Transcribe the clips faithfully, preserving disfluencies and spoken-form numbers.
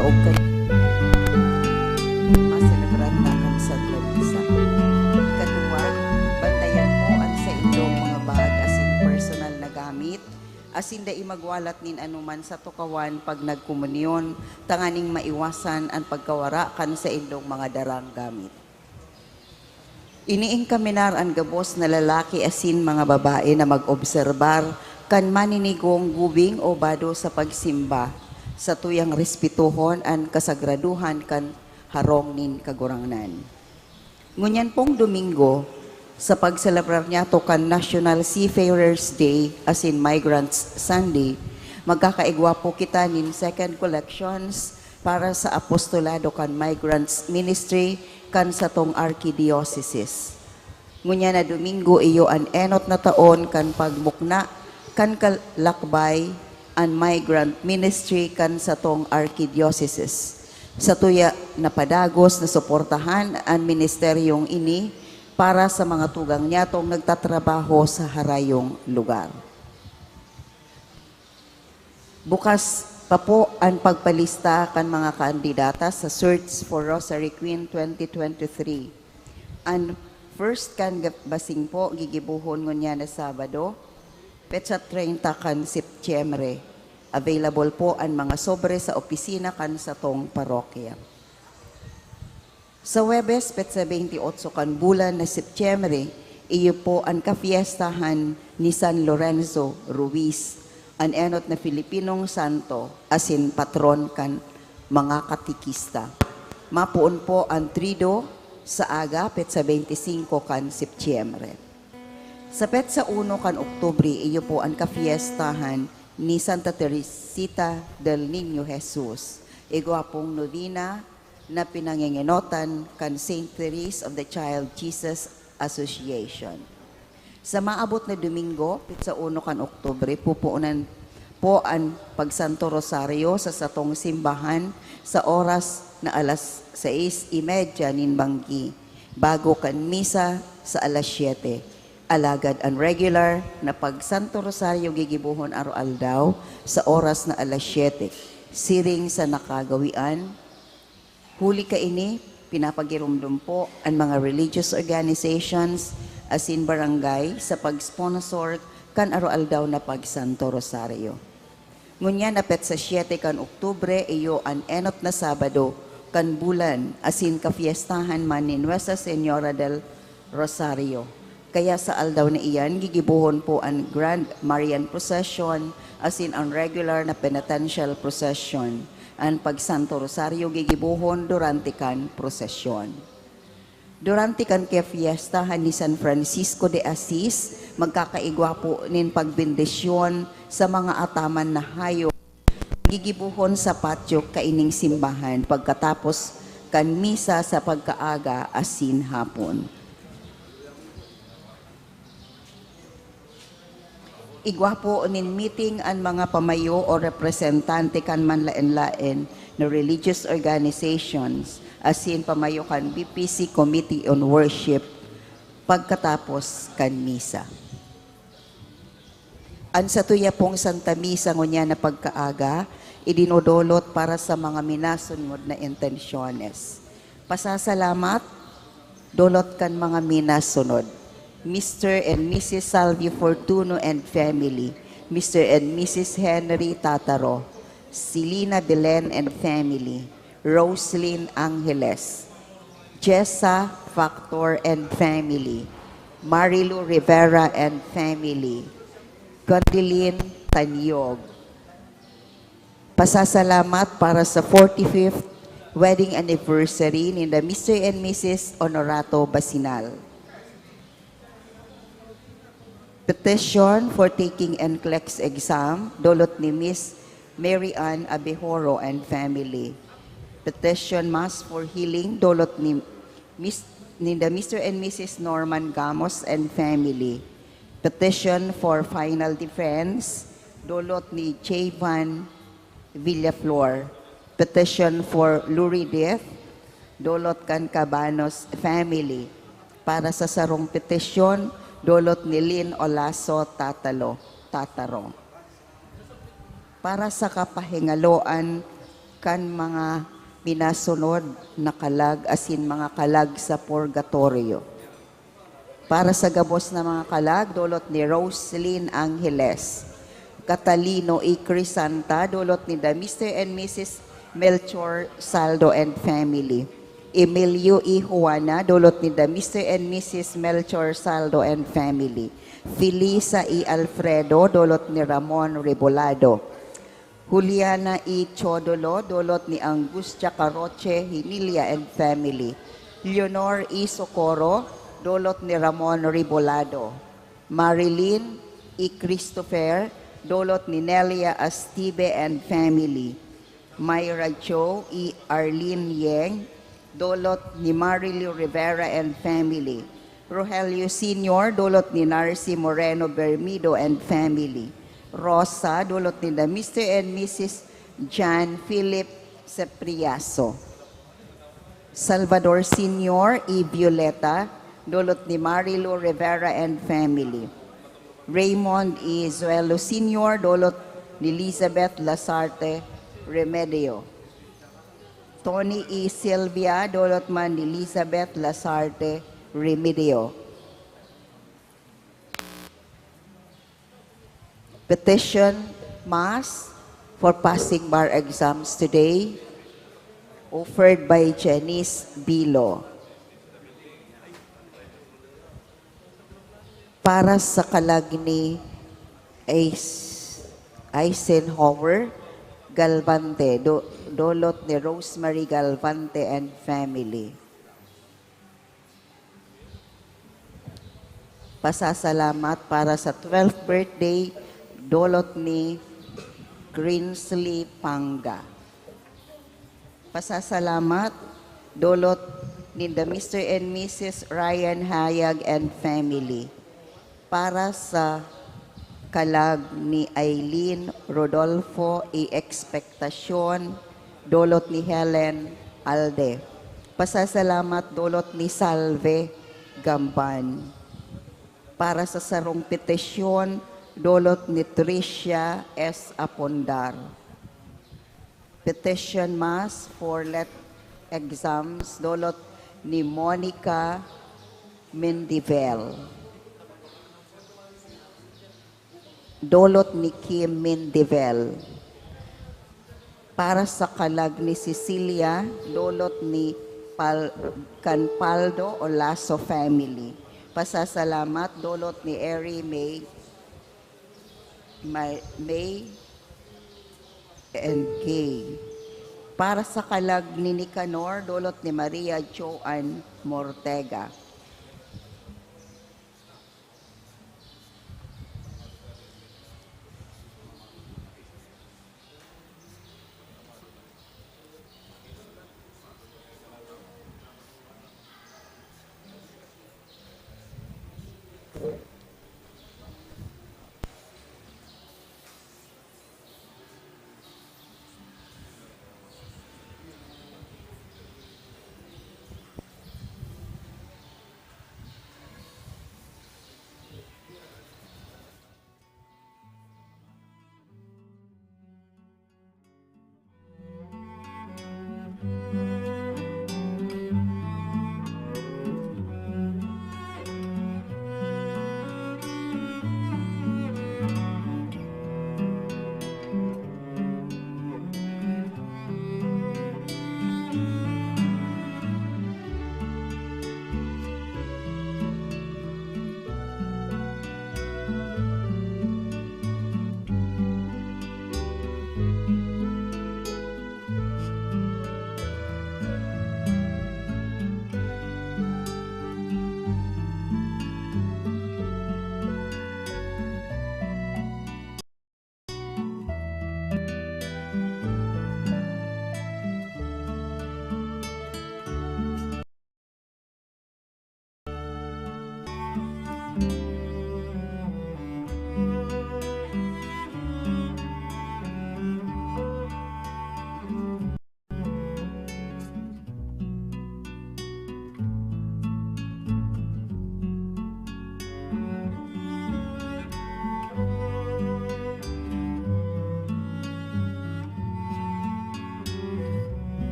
Okay. Maselebrar na kan Santa Misa. Ikadua, bantayan po an saindong mga bag asin personal na gamit, asin dai magwalat nin anoman sa tukawan pag nagkomunyon, tanganing maiwasan an pagkawara kan saindong mga darang gamit. Ini enkaminar an gabos na lalaki asin mga babae na mag-obserbar kan maninigong gubing o bado sa pagsimba, satuyang respetohon an kasagradohan kan harong nin Kagurangnan. Ngunyan pong Domingo, sa pagselebrar niyato kan National Seafarers Day asin Migrants Sunday, magkakaigwa po kita nin second collections para sa apostolado kan Migrants Ministry kan satong arkidiocesis. Ngunyan na Domingo iyo an enot na taon kan pagmukna kan kalakbay an Migrant Ministry kan satong arkidiocesis. Satuya na padagos na suportahan an ministeryong ini para sa mga tugang niyatong nagtatrabaho sa harayong lugar. Bukas pa po an pagpalista kan mga kandidata sa Search for Rosary Queen twenty twenty-three. An first canvassing po gigibohon ngunyan na Sabado, petsa treinta kan Setyembre. Available po an mga sobre sa opisina kan satong parokya. Sa Huwebes, petsa bentiocho kan bulan na Setyembre, iyo po an kafiestahan ni San Lorenzo Ruiz, an enot na Filipinong santo asin patron kan mga katekista. Mapoon po an Triduo sa aga, petsa bentisiingko kan Setyembre. Sa petsa uno kan Oktubre, iyo po an kafiestahan ni Santa Teresita del Niño Jesus, igwa pong novena na pinangengenotan kan Saint Therese of the Child Jesus Association. Sa maabot na Domingo, petsa uno kan Oktubre, pupuonan po an pagsanto rosaryo sa satong simbahan sa oras na alas sais y media nin banggi, bago kan misa sa alas siyete. Alagad an regular na pagsanto rosaryo gigibohon aroaldaw sa oras na alas siyete, siring sa nakagawian. Huli kaini, pinapagiromdom po an mga religious organizations asin barangay sa pag-sponsor kan aroaldaw na pagsanto rosaryo. Ngunyan na petsa siyete kan Oktubre, iyo an enot na Sabado kan bulan, asin kafiestahan man ni Nuestra Señora del Rosario. Kaya sa aldaw na iyan, gigibohon po an Grand Marian Procession asin an regular na Penitential Procession. An pagsanto rosaryo gigibohon durante kan prosesyon. Durante kan kafiestahan ni San Francisco de Assis, magkakaigwa po nin pagbendisyon sa mga ataman na hayop gigibohon sa patyo kaining simbahan pagkatapos kan misa sa pagkaaga asin hapon. Igwa po nin meeting an mga pamayo o representante kan manlaen-laen na religious organizations asin pamayo kan B P C Committee on Worship pagkatapos kan misa. An satuya pong Santa Misa ngunyan na pagkaaga, idinodolot para sa mga minasunod na intensyones. Pasasalamat, dolot kan mga minasunod: Mister and Missus Salvio Fortuno and family, Mister and Missus Henry Tataro, Selina Belen and family, Roslyn Angeles, Jessa Factor and family, Marilu Rivera and family, Gondelin Tanyog. Pasasalamat para sa forty-fifth wedding anniversary ninda Mister and Missus Honorato Basinal. Petition for taking NCLEX exam, dolot ni Miss Mary Ann Abejoro and family. Petition Mass for healing, dolot ni Miss, ninda Mister and Missus Norman Gamos and family. Petition for final defense, dolot ni Javan Villaflor. Petition for Luridith, dolot kan Cabanos family. Para sa sarong petisyon, dolot ni Lin Olaso Tatalo, Tataro. Para sa kapahingaloan kan mga minasunod na kalag asin mga kalag sa purgatorio. Para sa gabos na mga kalag, dolot ni Roselyn Angeles. Catalino E. Crisanta, dolot ninda Mister and Missus Melchor Saldo and family. Emilio E. Juana, dolot ninda Mister and Missus Melchor Saldo and family. Felisa E. Alfredo, dolot ni Ramon Rebolado. Juliana E. Chodolo, dolot ni Angustia Caroche Hinilla and family. Leonor E. Socorro, dolot ni Ramon Rebolado. Marilyn E. Christopher, dolot ni Nelia Astibe and family. Myra Cho E. Arlene Yeng, dolot ni Marilu Rivera and family. Rogelio Senior, dolot ni Narci Moreno Bermido and family. Rosa, dolot ninda Mister and Missus John Philip Sepriaso. Salvador Senior E. Violeta, dolot ni Marilu Rivera and family. Raymond E. Zuelo Senior, dolot ni Elizabeth Lasarte Remedio. Tony E. Silvia, dolot man ni Elizabeth Lasarte Remedio. Petition Mass for passing bar exams today, offered by Janice Bilo. Para sa kalag ni Eis-, Eisenhower Galvante, do-, dolot ni Rosemary Galvante and family. Pasasalamat para sa twelfth birthday, dolot ni Greensley Panga. Pasasalamat, dolot ninda Mister and Missus Ryan Hayag and family. Para sa kalag ni Aileen Rodolfo E. Expectacion, dolot ni Helen Alde. Pasasalamat, dolot ni Salve Gamban. Para sa sarong petisyon, dolot ni Tricia S. Apondar. Petition Mass for let exams, dolot ni Monica Mendivel. Dolot ni Kim Mendivel. Para sa kalag ni Cecilia, dolot ni Pal-, kan Paldo Olaso family. Pasasalamat, dolot ni Eri May, May, May and Gay. Para sa kalag ni Nicanor, dolot ni Maria Joan Mortega.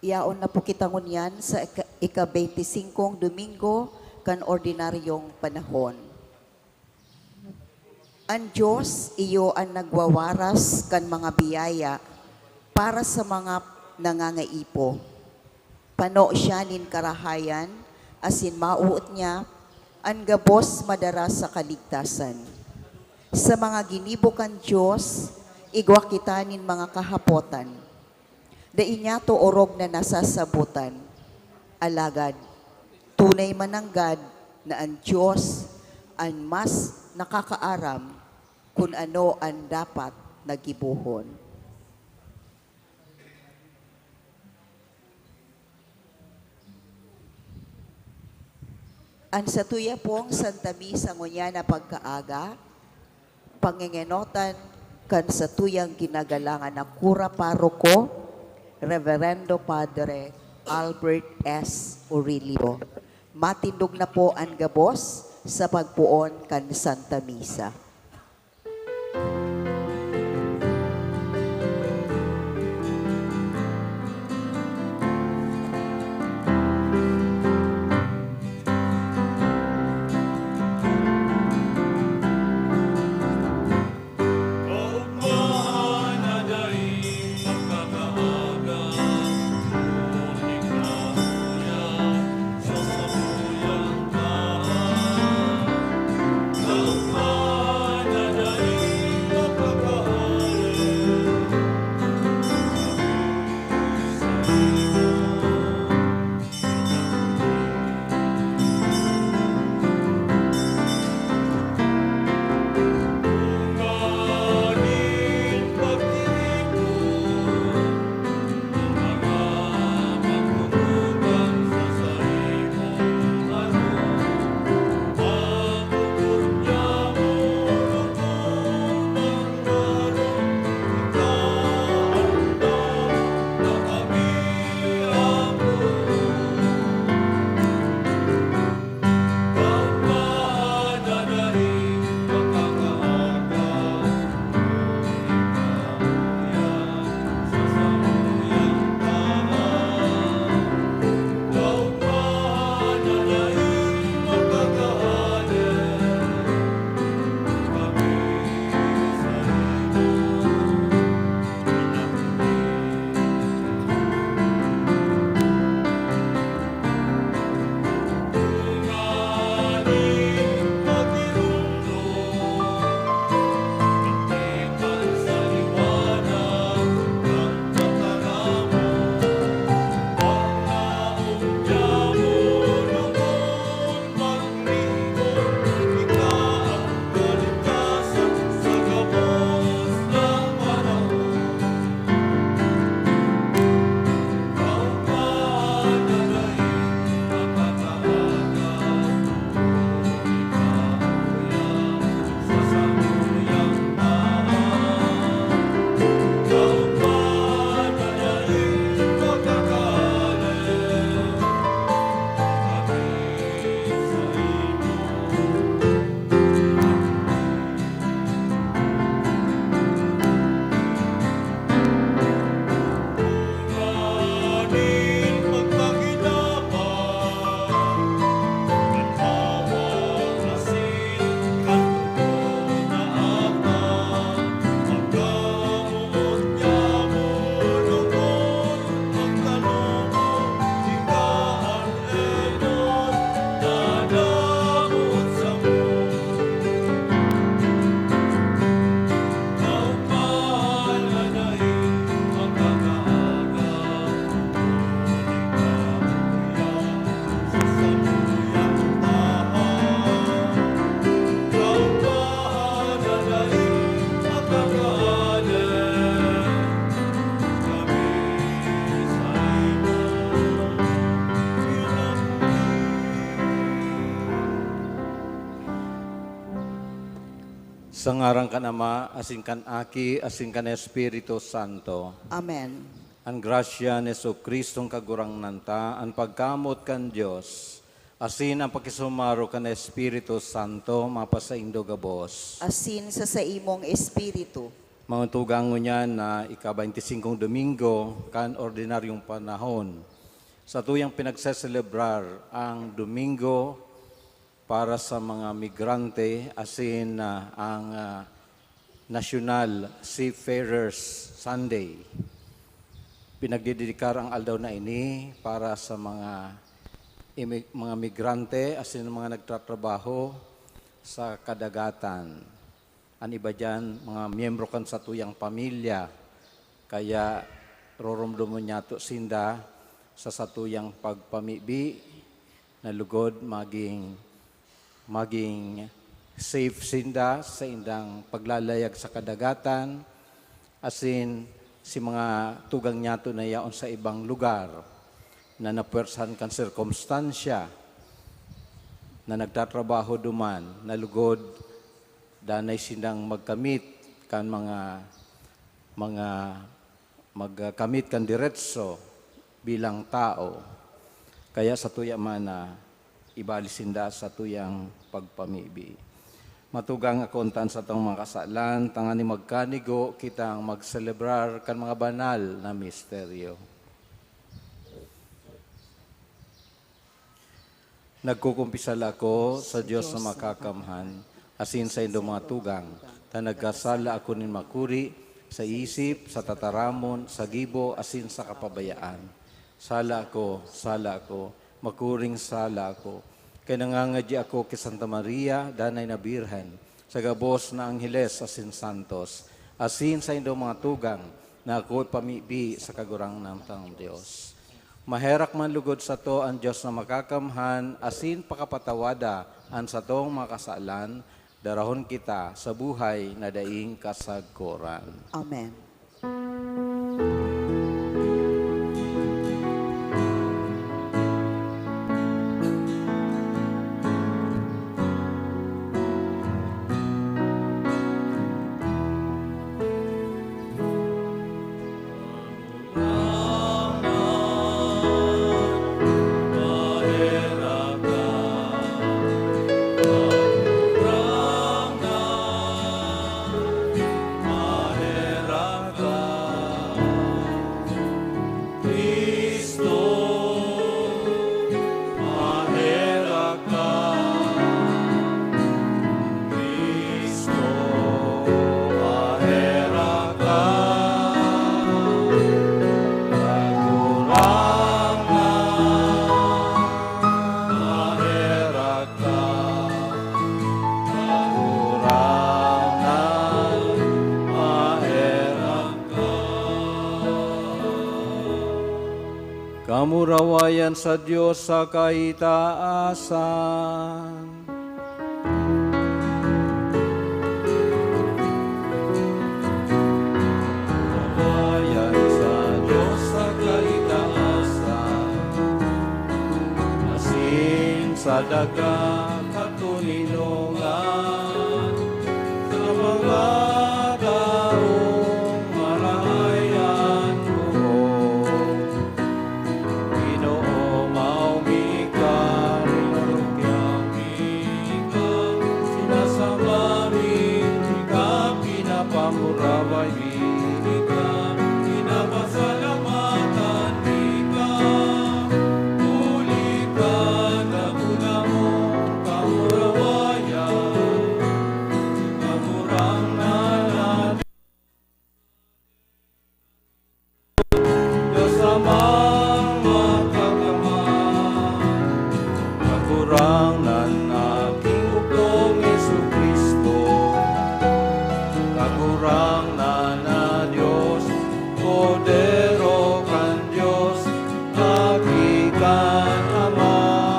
Yaon na po kita ngunyan sa ika-, ika-beintisingkong Domingo kan ordinaryong panahon. An Dios iyo an nagwawaras kan mga biyaya para sa mga nangangaipo. Pano siya nin karahayan, asin maoot niya an gabos madara sa kaligtasan. Sa mga ginibo kan Dios, igwa kita nin mga kahapotan. Dai niyato orog na nasasabotan. Alagad, tunay man nanggad na an Dios an mas nakakaaram kun ano an dapat na gibohon. An satuya pong Santa Misa ngunyan na pagkaaga, pangengenotan kan satuyang ginagalangan na kura paroko, Reverendo Padre Albert S. Orilio. Matindog na po an gabos sa pagpoon kan Santa Misa. Sa ngaran kan Ama, asin kan Aki, asin kan Espiritu Santo. Amen. An grasya ni Jesu-Cristong Kagurangnan ta, an pagkamoot kan Dios, asin an pakisumaro kan Espiritu Santo, mapasaindo gabos. Asin sa saimong espiritu. Mga tugang, ngunyan na ika-baynti singkong Domingo kan ordinaryong panahon. Sa tuyang pinagseselebrar ang Domingo para sa mga migrante, asin, ah, ang, ah, National Seafarers Sunday. Pinagdededikar ang aldaw na ini para sa mga imi-, mga migrante asin mga nagtatrabaho sa kadagatan. An iba diyan, mga miyembro kan satuyang pamilya, kaya roromdomon niyato sinda sa satuyang pagpamibi na lugod maging, maging safe sinda sa indang paglalayag sa kadagatan, asin si mga tugang niyato na yaon sa ibang lugar na napuwersahan kan sirkumstansya na nagtatrabaho duman, na lugod danay sindang magkamit kan mga, mga magkamit kan diretso bilang tao. Kaya satuya man na ibali sinda sa tuyang pagpamibi. Matugang ako unta an satong mga kasalan, tanganing magkanigo kitang magselebrar kan mga banal na misteryo. Nagkukumpisal ako sa Dios na makakamhan, asin sa indong mga tugang, ta nagkasala ako nin makuri, sa isip, sa tataramon, sa gibo, asin sa kapabayaan. Sala ako, sala ako, makuring sala ako. Kaya nangangadya ako ki Santa Maria, danay na Birhen, sa gabos na angheles asin santos, asin sa indong mga tugang na ako ipamibi sa Kagurangnan tang Dios. Maherak man lugod sato an Dios na makakamhan asin pakapatawada an satong mga kasalan, darahon kita sa buhay na daing kasagkoran. Amen. Kamurawayan sa Dios sa kaitaasan. Kamurawayan sa Dios sa kaitaasan, asin sa daga katoninongan, sa mga taong marahay an buhok. Ginoo, maumi ka, rinurukyaw mi ka, sinasamba mi ka, pinapamuraway mi ka, pinapasalamatan mi ka, huli kan dakula mong kamurawayan, Kagurangnan na Dios Amang Makakamhan, Kagurangnan na Ginugtong Jesu-Cristo, Kagurangnan na Dios, Kordero kan Dios, Aki kan Ama.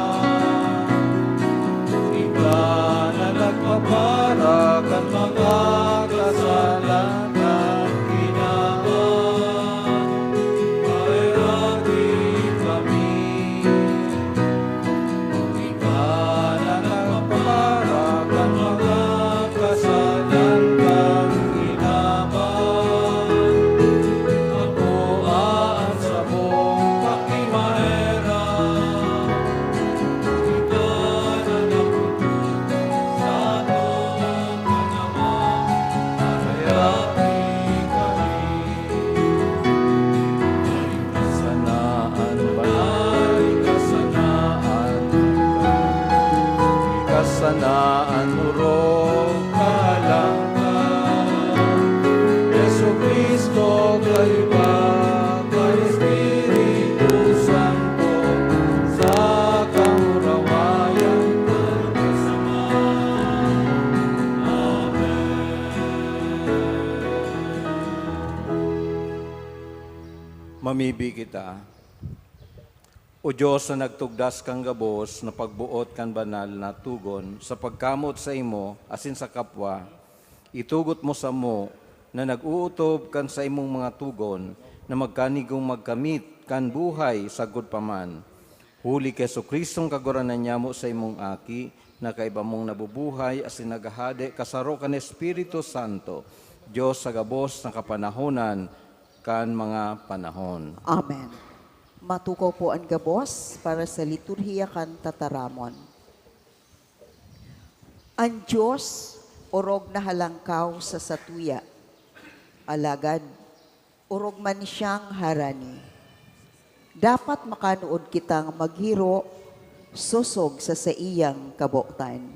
Ibi kita. O Dios na nagtugdas kan gabos na pagboot kan banal na togon sa pagkamoot saimo asin sa kapwa, itugot mo samo na nag-ootob kan saimong mga togon na magkanigong magkamit kan buhay sagkod pa man. Huli ki Jesu-Cristong Kagurangnan nyamo, saimong Aki, na kaiba mong nabubuhay asin naghahade kasaro kan Espiritu Santo, Dios sa gabos na kapanahonan kan mga panahon. Amen. Matukaw po an gabos para sa liturhiya kan tataramon. An Dios orog na halangkaw sa satuya, alagad orog man siyang harani. Dapat makanood kitang maghiro sosog sa saiyang kabotan.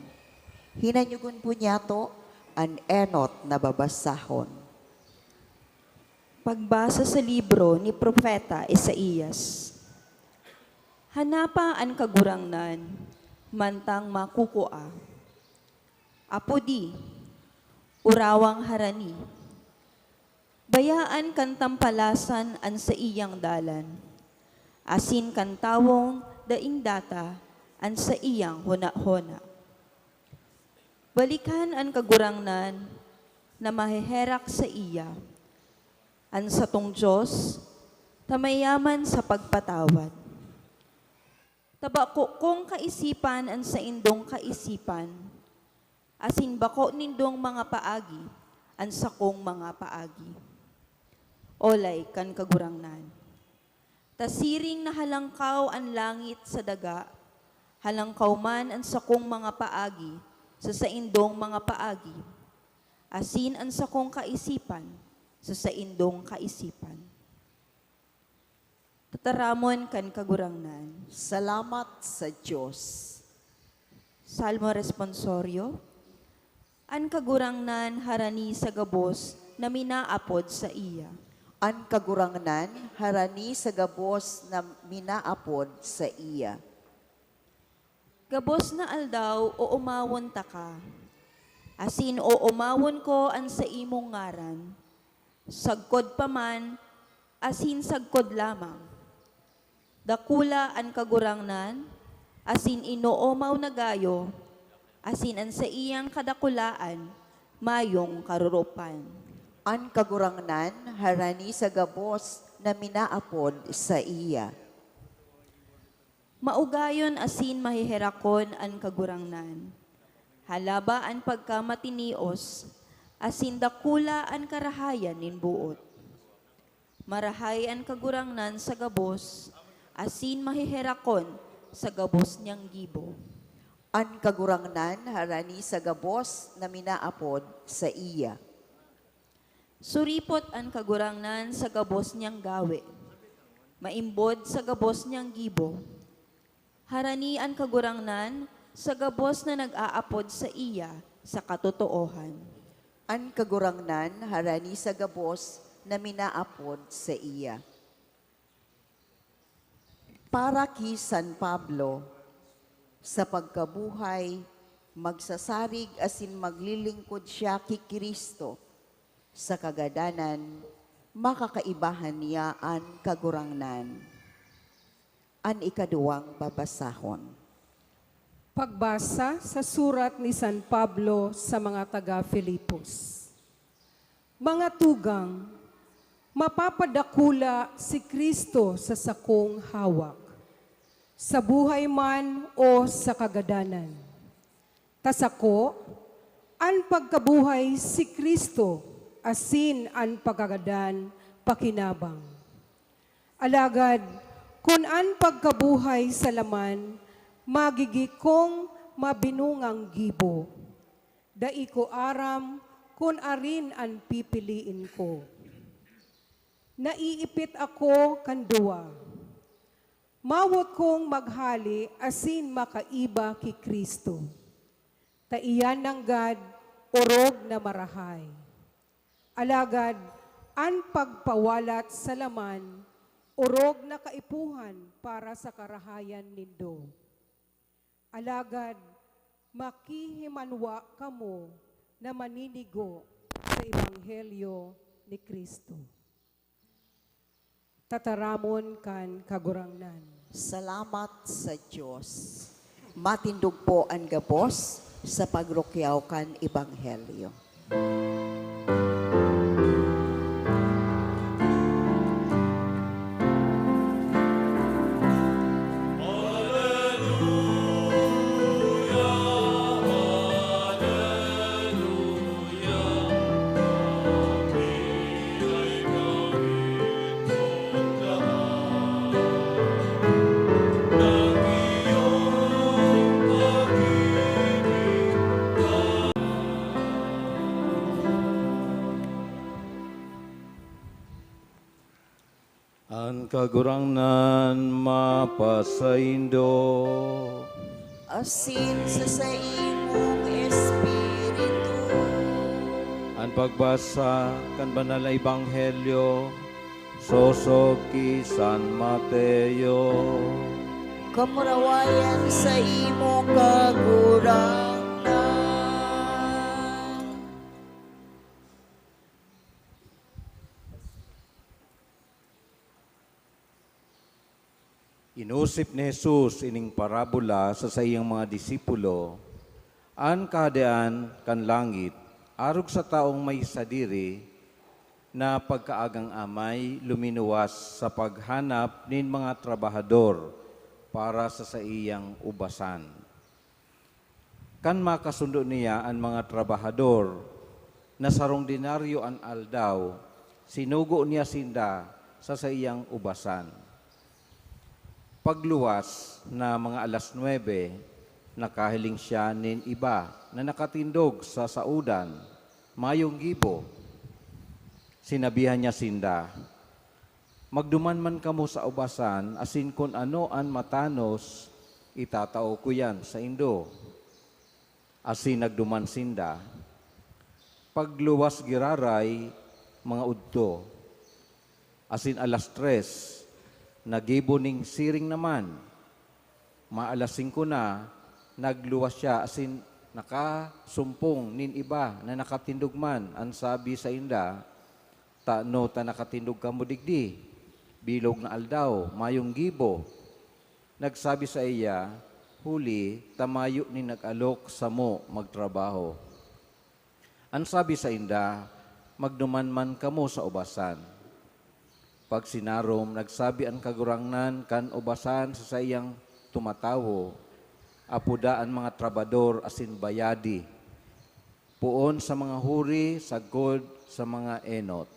Hinanyogon po niyato an enot na babasahon. Pagbasa sa libro ni Propeta Isaias. Hanapa an Kagurangnan, mantang makukua. Apodi, urawang harani. Bayaan kan tampalasan an saiyang dalan, asin kan tawong daing data an saiyang hona-hona. Balikan an Kagurangnan na maheherak saiya, an satong Dios, ta mayaman sa pagpatawad. Ta bako kong kaisipan an saindong kaisipan, asin bako nindong mga paagi an sakong mga paagi. Olay kan Kagurangnan. Ta siring na halangkaw an langit sa daga, halangkaw man an sakong mga paagi sa saindong mga paagi, asin an sakong kaisipan sa saindong kaisipan. Tataramon kan Kagurangnan. Salamat sa Dios. Salmo Responsorio. An Kagurangnan harani sa gabos na minaapod saiya. An Kagurangnan harani sa gabos na minaapod saiya. Gabos na aldaw oomawon taka, asin oomawon ko an saimong ngaran, sagkod pa man asin sagkod lamang. Dakula an Kagurangnan, asin inoomaw na gayo, asin an saiyang kadakulaan mayong karoropan. An Kagurangnan harani sa gabos na minaapod saiya. Maugayon asin maheherakon an Kagurangnan. Halaba an pagkamatinios, asin dakula an karahayan nin boot. Marahay an Kagurangnan sa gabos, asin maheherakon sa gabos niyang gibo. An Kagurangnan harani sa gabos na minaapod saiya. Suripot an Kagurangnan sa gabos niyang gawe, maimbod sa gabos niyang gibo. Harani an Kagurangnan sa gabos na nag-aapod saiya sa katotoohan. An Kagurangnan harani sa gabos na minaapod saiya. Para ki San Pablo, sa pagkabuhay, magsasarig asin maglilingkod siya ki Cristo. Sa kagadanan, makakaibahan niya an Kagurangnan. An ikaduwang babasahon. Pagbasa sa surat ni San Pablo sa mga taga Filipos. Mga tugang, mapapadakula si Cristo sa sakong hawak, sa buhay man o sa kagadanan. Ta sako, an pagkabuhay si Cristo, asin an pagkagadan pakinabang. Alagad kun an pagkabuhay sa laman magigi kong mabinungang gibo, dai ko aram kun arin an pipiliin ko. Naiipit ako kan duwa. Mawot kong maghale asin makaiba ki Cristo, ta iyan nanggad orog na marahay. Alagad an pagpawalat sa laman orog na kaipuhan para sa karahayan nindo. Alagad makihimanwa kamo na maninigo sa ebanghelyo ni Cristo. Tataramon kan Kagurangnan. Salamat sa Diyos. Matindog po an gabos sa pagrukyaw kan Ebanghelyo. An Kagurangnan mapasaindo. Asin sa saimong espiritu. An pagbasa kan Banal na Ebanghelyo sosog ki San Mateo. Kamurawayan sa imo, Kagurangnan. Inosip ni Jesus ining parabola sa saiyang mga disipulo, "An Kahadean kan langit arog sa tawong may sadiri na pagkaagang amay luminuwas sa paghanap nin mga trabahador para sa saiyang ubasan." Kan makasundo niya an mga trabahador na sarong denaryo an aldaw, sinugo niya sinda sa saiyang ubasan. Pagluwas na mga alas nuebe, nakahiling siya nin iba na nakatindog sa saodan, mayong gibo. Sinabihan niya sinda, "Magduman man kamo sa ubasan, asin kun ano an matanos, itatao ko iyan saindo." Asin nagduman sinda. Pagluwas giraray, mga udto, asin alas tres, nagibo nin siring naman. Maalas singko na, nagluwas siya asin nakasumpong nin iba na nakatindog man. An sabi sainda, "Tano ta nakatindog kamo digdi? Bilog na aldaw, mayong gibo." Nagsabi saiya, "Huli ta mayo nin nag-alok samo magtrabaho." An sabi sainda, "Magduman man kamo sa ubasan." Pag sinarom, nagsabi an kagurangnan kan ubasan sa saiyang tumatawo, "Apoda an mga trabador asin bayadi, poon sa mga huri sagkod sa mga enot."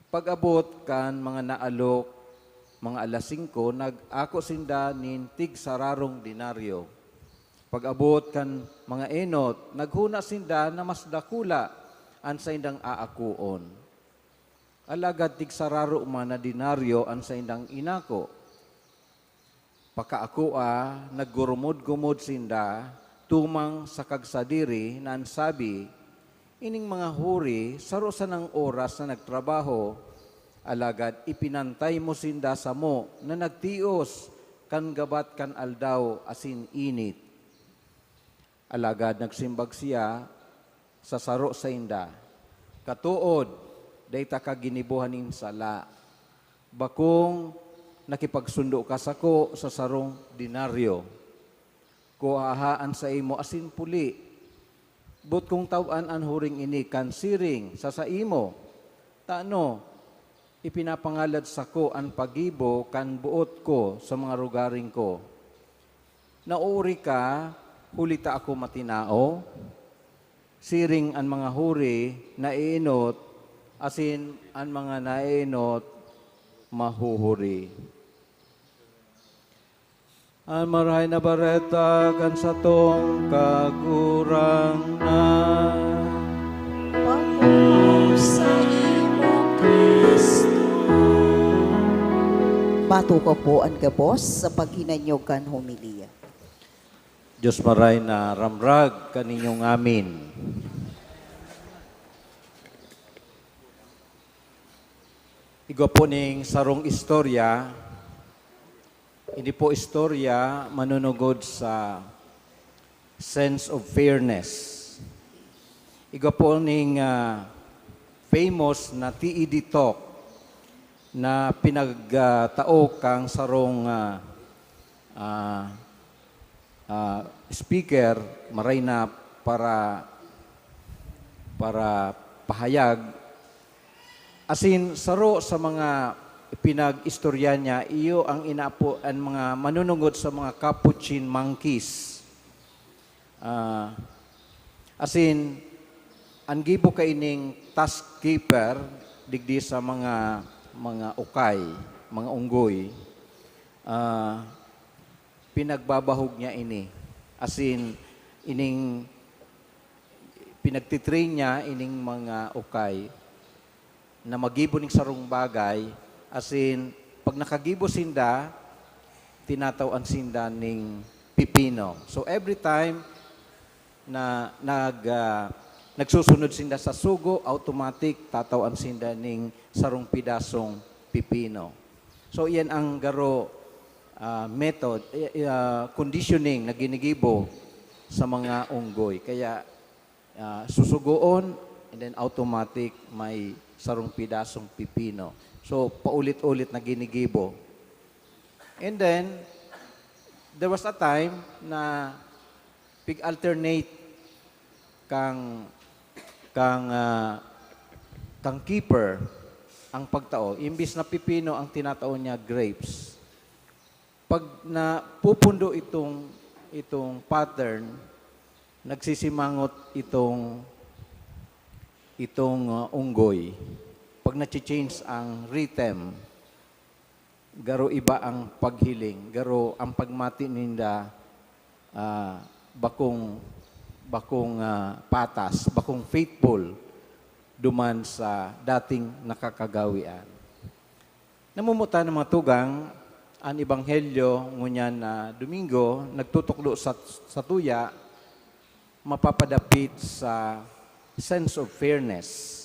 Pag-abot kan mga naalok, mga alas singko, nag-ako sinda nin tigsararong denaryo. Pag-abot kan mga enot, naghona sinda na mas dakula an saindang aakoon. Alagad tigsararo man na denaryo an saindang inako. Pakaakoa, naggurumod-gumod sinda tumang sa kagsadiri na an sabi, "Ining mga huri saro sanang oras na nagtrabaho, alagad ipinantay mo sinda samo na nagtios kan gabat kan aldaw asin init." Alagad nagsimbag siya sa saro sainda, "Katood, dai taka ginibohan nin sala. Bakong nakipagsundo ka sako sa sarong denaryo. Kuaha an saimo asin puli. Boot kong taw-an an huring ini kan siring sa saimo, 'Tano, ipinapangalad sako an paggibo kan boot ko sa mga rogaring ko.' Nauori ka, huli ta ako matinao?" Siring an mga huri, "Naeenot," asin an mga naeenot, "Mahuhuri." An Marahay na Bareta kan satong Kagurangnan. Pakul sa imo, Kristo. Matukaw po an gabos sa paghinanyog kan homilya. Diyos Maray na ramrag kan inyong amin. Igwa po ning sarong istorya. Ini po istorya manunugod sa sense of fairness. Igwa po ning, ah, famous na T E D talk. na pinagtao kang sarong, ah, ah, ah, speaker, maray na para, para pahayag. Asin saro sa mga pinag-istorya niya, iyo ang inaapo-, an mga manunungod sa mga Capuchin monkeys. Ah, asin, an gibo kaining task keeper digdi sa mga, mga ukay, mga unggoy, ah, pinagbabahog niya ini. Asin, ining pinagtitrain niya ining mga ukay na magibo ning sarong bagay, asin, pag nakagibo sinda, tinatawan sinda ning pipino. So, every time na nag-, ah, nagsusunod sinda sa sugo, automatic, tatawan sinda ning sarong pidasong pipino. So, iyan ang garo, ah, method, eh, eh, ah, conditioning na ginigibo sa mga unggoy. Kaya, ah, susugoon, and then automatic may sarong pidasong pipino. So, paulit-ulit na ginigibo. And then, there was a time na pig-alternate kang, kang, ah, kang keeper ang pagtao. Imbis na pipino ang tinatao niya, grapes. Pag napupundo itong, itong pattern, nagsisimangot itong, itong, ah, unggoy. Pag nachi-change ang rhythm, garo iba ang paghiling, garo ang pagmati ninda, ah, bakong, bakong, ah, patas, bakong faithful duman sa dating nakakagawian. Namumutan ng mga tugang, an ebanghelyo ngunyan na Domingo nagtutukdo sa, satuya mapapadapit sa sense of fairness.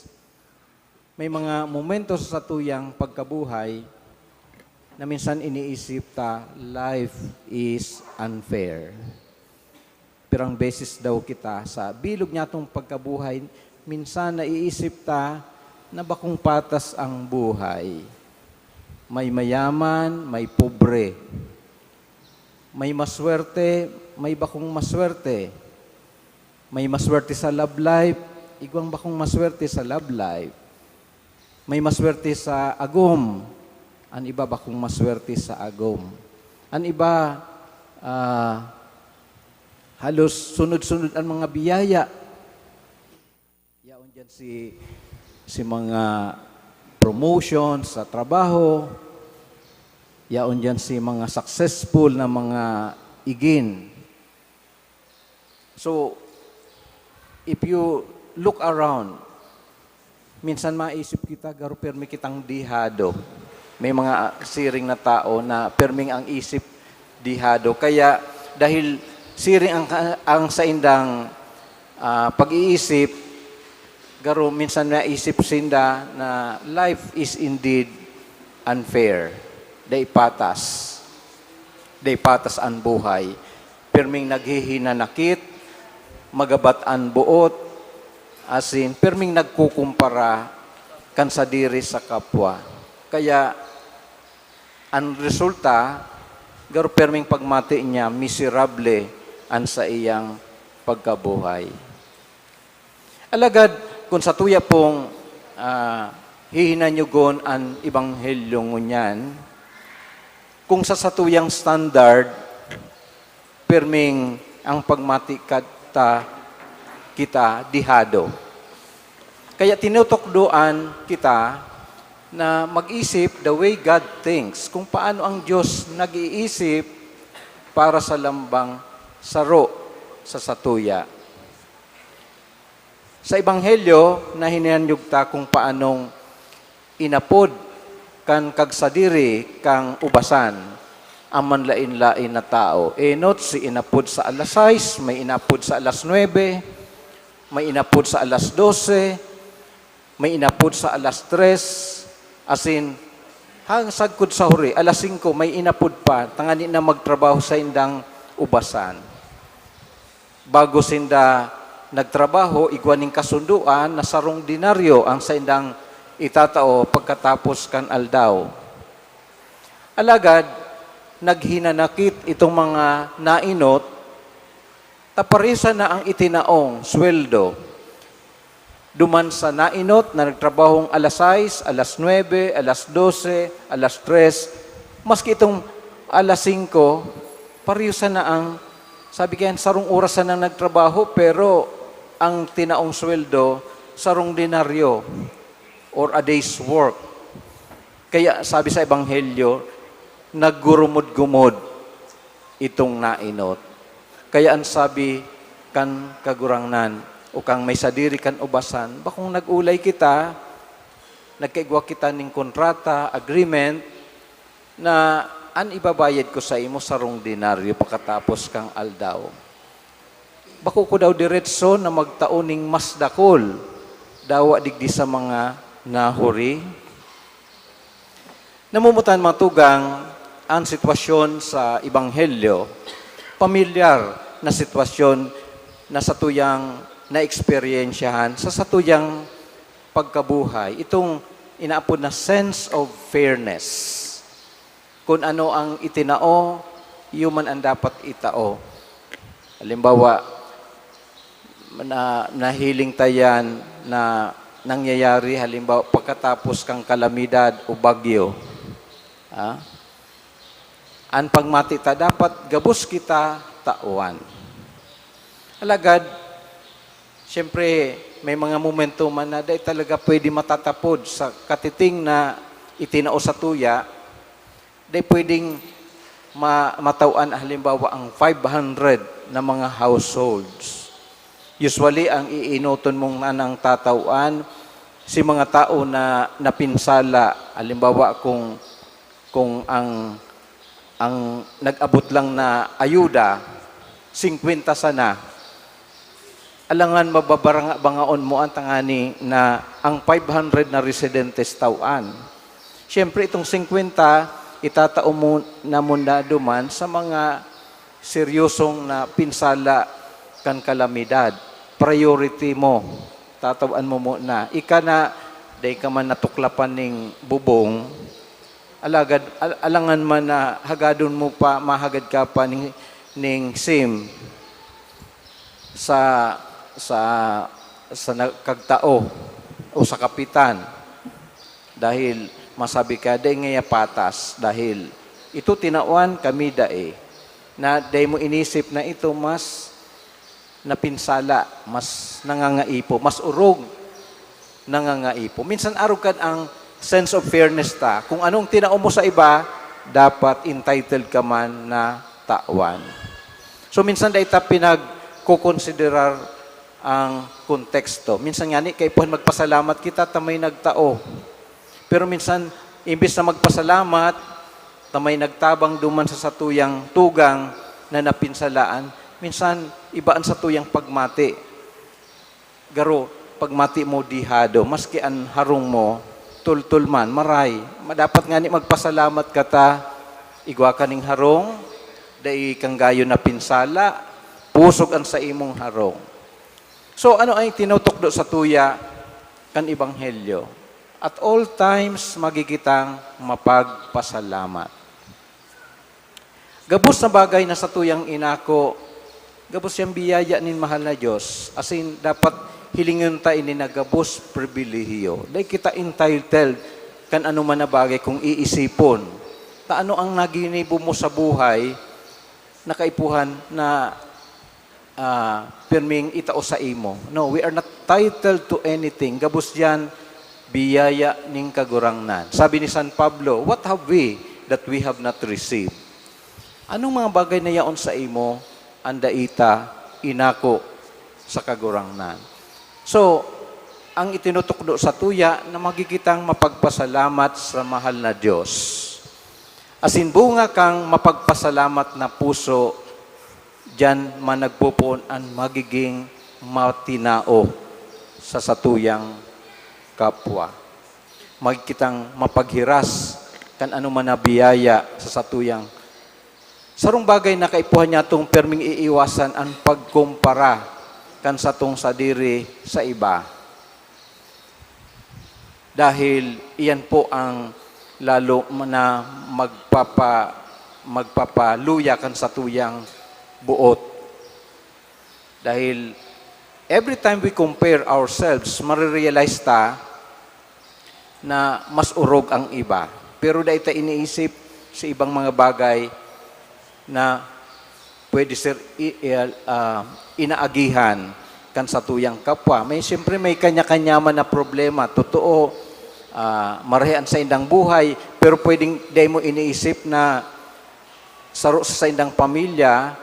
May mga momento sa satuyang pagkabuhay na minsan iniisip ta, "Life is unfair." Pirang beses daw kita sa bilog niyatong pagkabuhay, minsan naiisip ta na bakong patas ang buhay. May mayaman, may pobre. May maswerte, may bakong maswerte. May maswerte sa love life, igwang bakong maswerte sa love life. May maswerte sa agom, an iba bakong maswerte sa agom. An iba, ah, halos sunod-sunod an mga biyaya. Yaon diyan si, si mga promotion sa trabaho. Yaon diyan si mga successful na mga igin. So, if you look around, minsan maisip kita, garo permi kitang dihado. May mga siring na tao na perming ang isip dihado. Kaya dahil siring ang, ang saindang, ah, pag-iisip, garo minsan naisip sinda na life is indeed unfair. Dai patas. Dai patas an buhay. Pirming naghihinanakit, magabat an boot, asin pirming nagkukumpara kan sadiri sa kapwa. Kaya, an resulta, garo pirming pagmati niya, miserable an saiyang pagkabuhay. Alagad, kun satuya pong, ah, hihinanyugon an ebanghelyo ngunyan, kung sa satuyang standard, pirming ang pagmati kadta kita dihado. Kaya tinutukdoan kita na mag-isip the way God thinks, kung paano ang Diyos nag-iisip para sa lambang saro sa satuya. Sa Ebanghelyo, nahinanyog ta kung paanong inapod kan kagsadiri kan ubasan an manlaen-laen na tawo. Enot, si inapod sa alas sais, may inapod sa alas nuebe, may inapod sa alas dose, may inapod sa alas tres, asin hang sagkod sa huri, alas singko, may inapod pa, tangani na magtrabaho sa indang ubasan. Bago sinda nagtrabaho, igwa nin kasundoan na sarong denaryo ang saindang itatao pagkatapos kan aldaw. Alagad, naghinanakit itong mga nainot, ta parisa na ang itinaong sweldo. Duman sa nainot na nagtrabahong alas sais, alas nuebe, alas dose, alas tres, maski itong alas singko, parisa na ang, sabi kaya, sarong oras na nagtrabaho, pero ang tinaong sweldo, sarong denaryo or a day's work. Kaya sabi sa Ebanghelyo, naggurumod-gumod itong nainot. Kaya an sabi kan Kagurangnan o kan may sadiri kan ubasan, "Bakong nag-olay kita, nagkaigwa kita nin kontrata, agreement, na an ibabayad ko saimo sarong denaryo pakatapos kan aldaw. Bako ko daw diretso na magtao nin mas dakul, dawa digdi sa mga nahuri?" Namumutan, mga tugang, an sitwasyon sa Ebanghelyo, pamilyar na sitwasyon na satuyang naeksperyensyahan sa satuyang pagkabuhay, itong inaapod na sense of fairness. Kun ano ang itinao, iyo man an dapat itao. Halimbawa, na, nahiling ta yan na nangyayari, halimbawa, pagkatapos kan kalamidad o bagyo. Ha? An pagmati ta, dapat gabos kita tawan. Alagad, siyempre, may mga momento man na dai talaga pwede matatapod sa katiting na itinao sa tuya, dai pwedeng ma-, matawan, halimbawa, ang five hundred na mga households. Usually, ang iinoton mong nanang tatawan, si mga tao na napinsala, halimbawa, kung, kung ang, ang nag-abot lang na ayuda, singkwenta sana, alangan mababaranga-bangaon mo an tangani na ang five hundred na residentes tawan. Siyempre, itong singkwenta, itatao mo na muna duman sa mga seryosong na pinsala kan kalamidad. Priority mo, tatawan mo muna. Ika na, dai ka man natuklapan ning bubong, alagad, al-, alangan man na hagadon mo pa, mahagad ka pa ning, ning sim sa, sa, sa nagkagtao o sa kapitan. Dahil masabi ka, "Dai ngaya patas." Dahil ito tinawan, kami dai. Na dai mo inisip na ito mas napinsala, mas nangangaipo, mas orog nangangaipo. Minsan arog kan ang sense of fairness ta. Kung anong tinao mo sa iba, dapat entitled ka man na tawan. So, minsan dai ta pinagkokonsiderar ang konteksto. Minsan ngani, kaipuhan magpasalamat kita ta may nagtao. Pero minsan, imbis na magpasalamat ta may nagtabang duman sa satuyang tugang na napinsalaan, minsan iba an satuyang pagmati. Garo, pagmati mo dihado, maski an harong mo, tultol man, maray. Ma-, dapat ngani magpasalamat ka ta, igwa ka ning harong, dai kang gayo napinsala, pusog an saimong harong. So, ano ang tinutukdo sa tuya kan Ebanghelyo? At all times, magi kitang mapagpasalamat. Gabos na bagay na satuyang inako, gabos yang biyaya nin mahal na Dios. Asin, dapat hilingon ta ini na gabos pribilehiyo. Dai kita entitled kan anoman na bagay kung iisipon. Ta ano ang naginibo mo sa buhay na kaipuhan na ah, pirming itao saimo. No, we are not titled to anything. Gabos diyan, biyaya nin Kagurangnan. Sabi ni San Pablo, "What have we that we have not received?" Anong mga bagay na yaon saimo an dai ta inako sa Kagurangnan? So, ang itinutukdo sa tuya na magi kitang mapagpasalamat sa mahal na Dios. Asin bunga kan mapagpasalamat na puso, diyan man nagpopoon an magiging matinao sa satuyang kapwa. Magi kitang mapaghiras kan anoman na biyaya sa satuyang. Sarong bagay na kaipuhan niyatong perming iiwasan an pagkumpara kan satong sadiri sa iba. Dahil iyan po ang lalo na magpapa-, magpapaluya kan satuyang buot. Dahil every time we compare ourselves, marirealize ta na mas orog ang iba. Pero dai ta iniisip sa ibang mga bagay na pwede ser i-, i-, ah, inaagihan kan satuyang kapwa. May, siyempre, may kanya-kanya man na problema. Totoo, ah, marahay an saindang buhay, pero pwedeng dai mo iniisip na saro sa saindang pamilya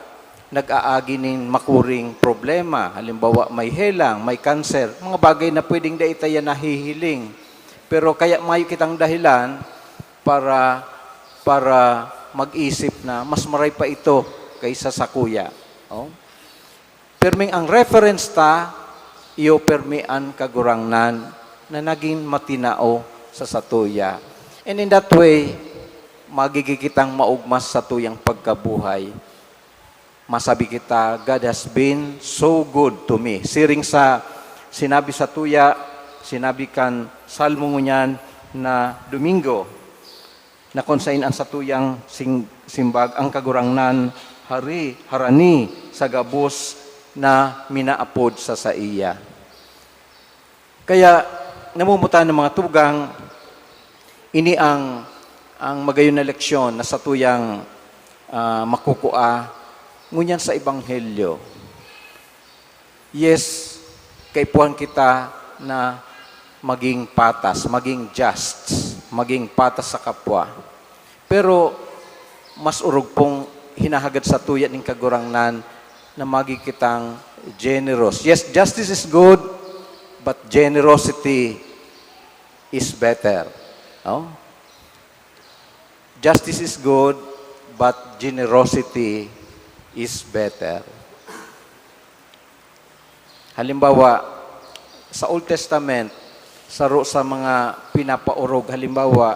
nag-aagi nin makuring problema. Halimbawa, may helang, may kanser, mga bagay na pwedeng dai ta yan nahihiling. Pero kaya mayo kitang dahilan para, para mag-isip na mas maray pa ito kaysa sakuya. Oh? Pirming ang reference ta, iyo pirmi an Kagurangnan na nagin matinao sa satuya. And in that way, magigin kitang maugma sa satuyang pagkabuhay. Masabi kita, "God has been so good to me." Siring sa sinabi satuya, sinabi kan Salmo ngunyan na Domingo, na kun saen an satuyang sing-, simbag, "Ang Kagurangnan hari, harani sa gabos na minaapod sa saiya." Kaya, namumutan ng mga tugang, ini ang, ang magayon na leksyon na satuyang, ah, makukua ngunyan sa Ebanghelyo. Yes, kaipuhan kita na maging patas, maging just, maging patas sa kapwa. Pero mas orog pong hinahagad satuya nin Kagurangnan na magin kitang generous. Yes, justice is good, but generosity is better. No? Justice is good, but generosity is better. Halimbawa, sa Old Testament, saro sa mga pinapaorog, halimbawa,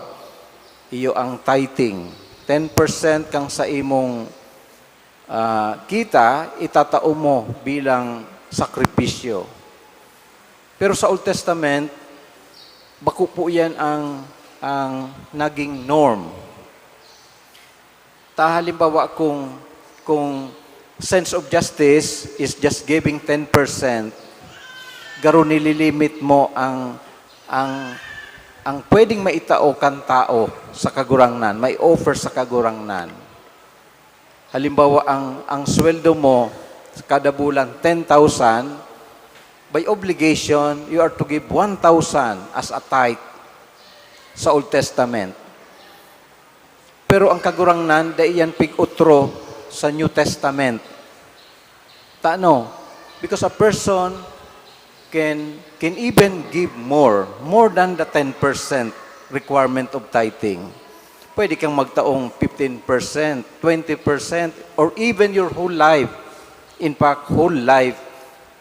iyo ang tithing. Ten percent kan sa imong, ah, kita, itatao mo bilang sakripisyo. Pero sa Old Testament, bako po yan ang, ang naging norm. Ta halimbawa, kung, kung sense of justice is just giving ten percent, garo nililimit mo ang, ang, ang pwedeng maitao kan tao sa Kagurangnan, mai-offer sa Kagurangnan. Halimbawa, ang, ang sweldo mo kada bulan, ten thousand, by obligation, you are to give one thousand as a tithe sa Old Testament. Pero ang Kagurangnan, dai yan pig-otro sa New Testament. Tano? Because a person can, can even give more, more than the ten percent requirement of tithing. Pwede kang magtaong fifteen percent, twenty percent, or even your whole life. In fact, whole life,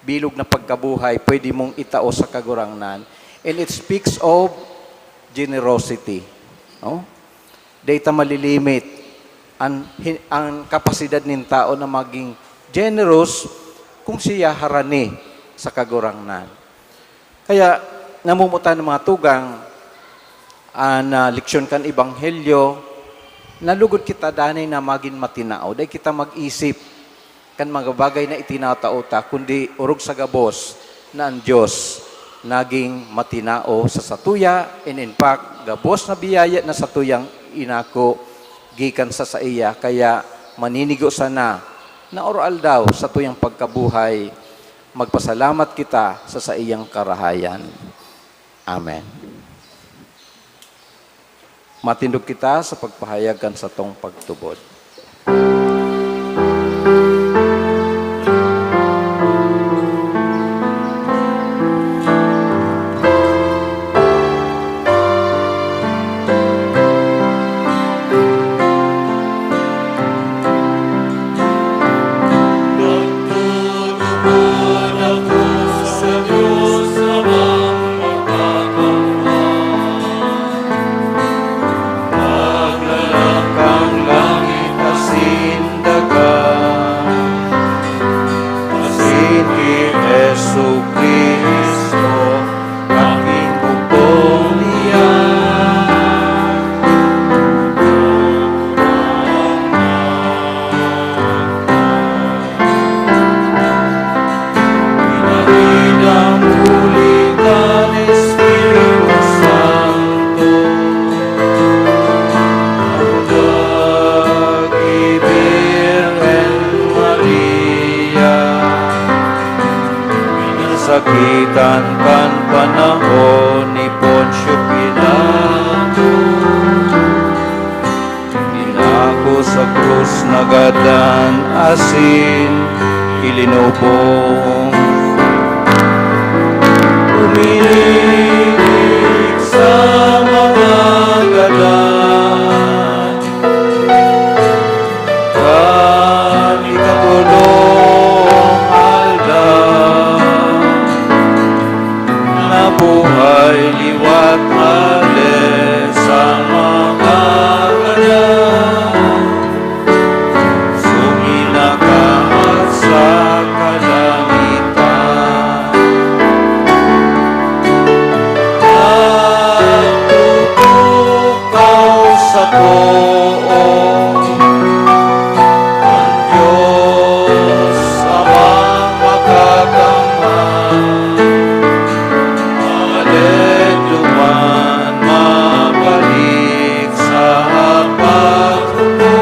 bilog na pagkabuhay, pwede mong itao sa Kagurangnan. And it speaks of generosity. No? Dai ta malilimit an, hin-, an kapasidad nin tao na maging generous kung siya harani sa Kagurangnan. Kaya, namumutan ng mga tugang, an, ah, leksyon kan Ebanghelyo, nalugod kita danay na magin matinao. Dai kita mag-isip kan mga bagay na itinatao ta, kundi orog sa gabos na an Dios naging matinao sa satuya, and in fact, gabos na biyaya na satuyang inako gikan sa saiya, kaya maninigo sana na aroaldaw satuyang pagkabuhay, magpasalamat kita sa saiyang karahayan. Amen. Matindog kita sa pagpahayag kan satong pagtubod. Kasakitan kan panahon ni Poncio Pilato, inako sa krus, nagadan asin ilinubong. Uminig sa mga gadan, kan ikatolong aldaw, nabuhay liwat hale sa mga gadan, suminakahat sa kalangitan. Nagtutukaw sa too, an Dios Amang Makakamhan, hale duman mabalik sa paghukom.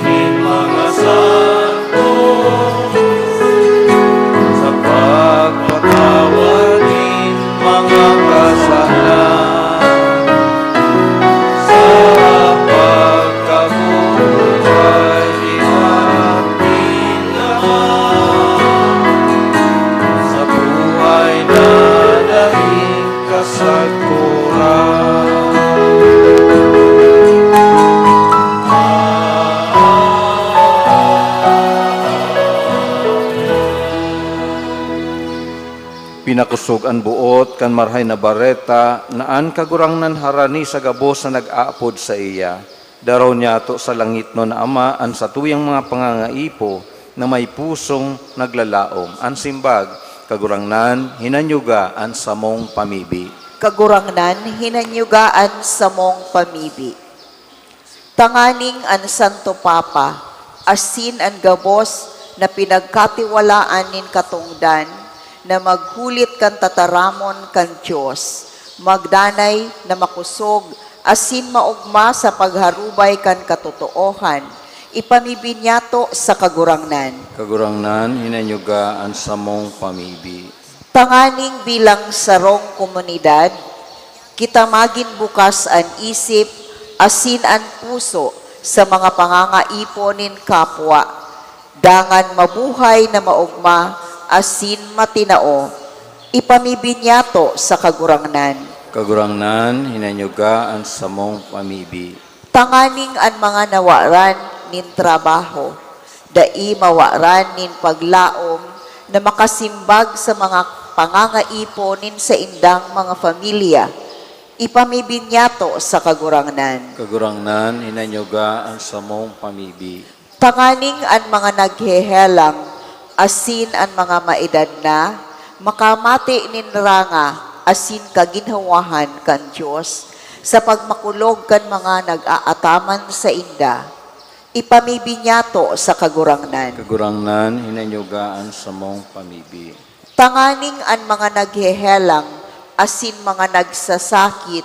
Nin mga santo, sa pagpatawad nin mga kasalanan, sa pagkabuhay liwat nin Ama, sa buhay na daing kasagkoran. Pinakosog an boot kan Marahay na Bareta na an Kagurangnan harani sa gabos na nag-aapod saiya. Daraw niyato sa langitnon na Ama an satuyang mga pangangaipo na may pusong naglalaom. An simbag, Kagurangnan, hinanyuga an samong pamibi. Kagurangnan, hinanyuga an samong pamibi. Tanganing an Santo Papa asin an gabos na pinagkatiwalaan nin katongdan na maghulit kan tataramon kan Dios, magdanay na makosog asin maogma sa pagharubay kan katotoohan, ipamibi niyato sa Kagurangnan. Kagurangnan, hinanyuga an samong pamibi. Tanganing bilang sarong komunidad, kita magin bukas an isip asin an puso sa mga pangangaipo nin kapwa, dangan mabuhay na maogma asin matinao, ipamibi niyato sa Kagurangnan. Kagurangnan, hinanyuga an samong pamibi. Tanganing an mga nawaran nin trabaho, dai mawaran nin paglaom na makasimbag sa mga pangangaipo nin saindang mga pamilya, ipamibi niyato sa Kagurangnan. Kagurangnan, hinanyuga an samong pamibi. Tanganing an mga naghehelang asin an mga maedad na makamate nin ranga asin kaginhawahan kan Dios sa pagmakulog kan mga nag-aataman sainda, ipamibi niyato sa Kagurangnan. Kagurangnan, hinanyuga an samong pamibi. Tanganing an mga naghehelang asin mga nagsasakit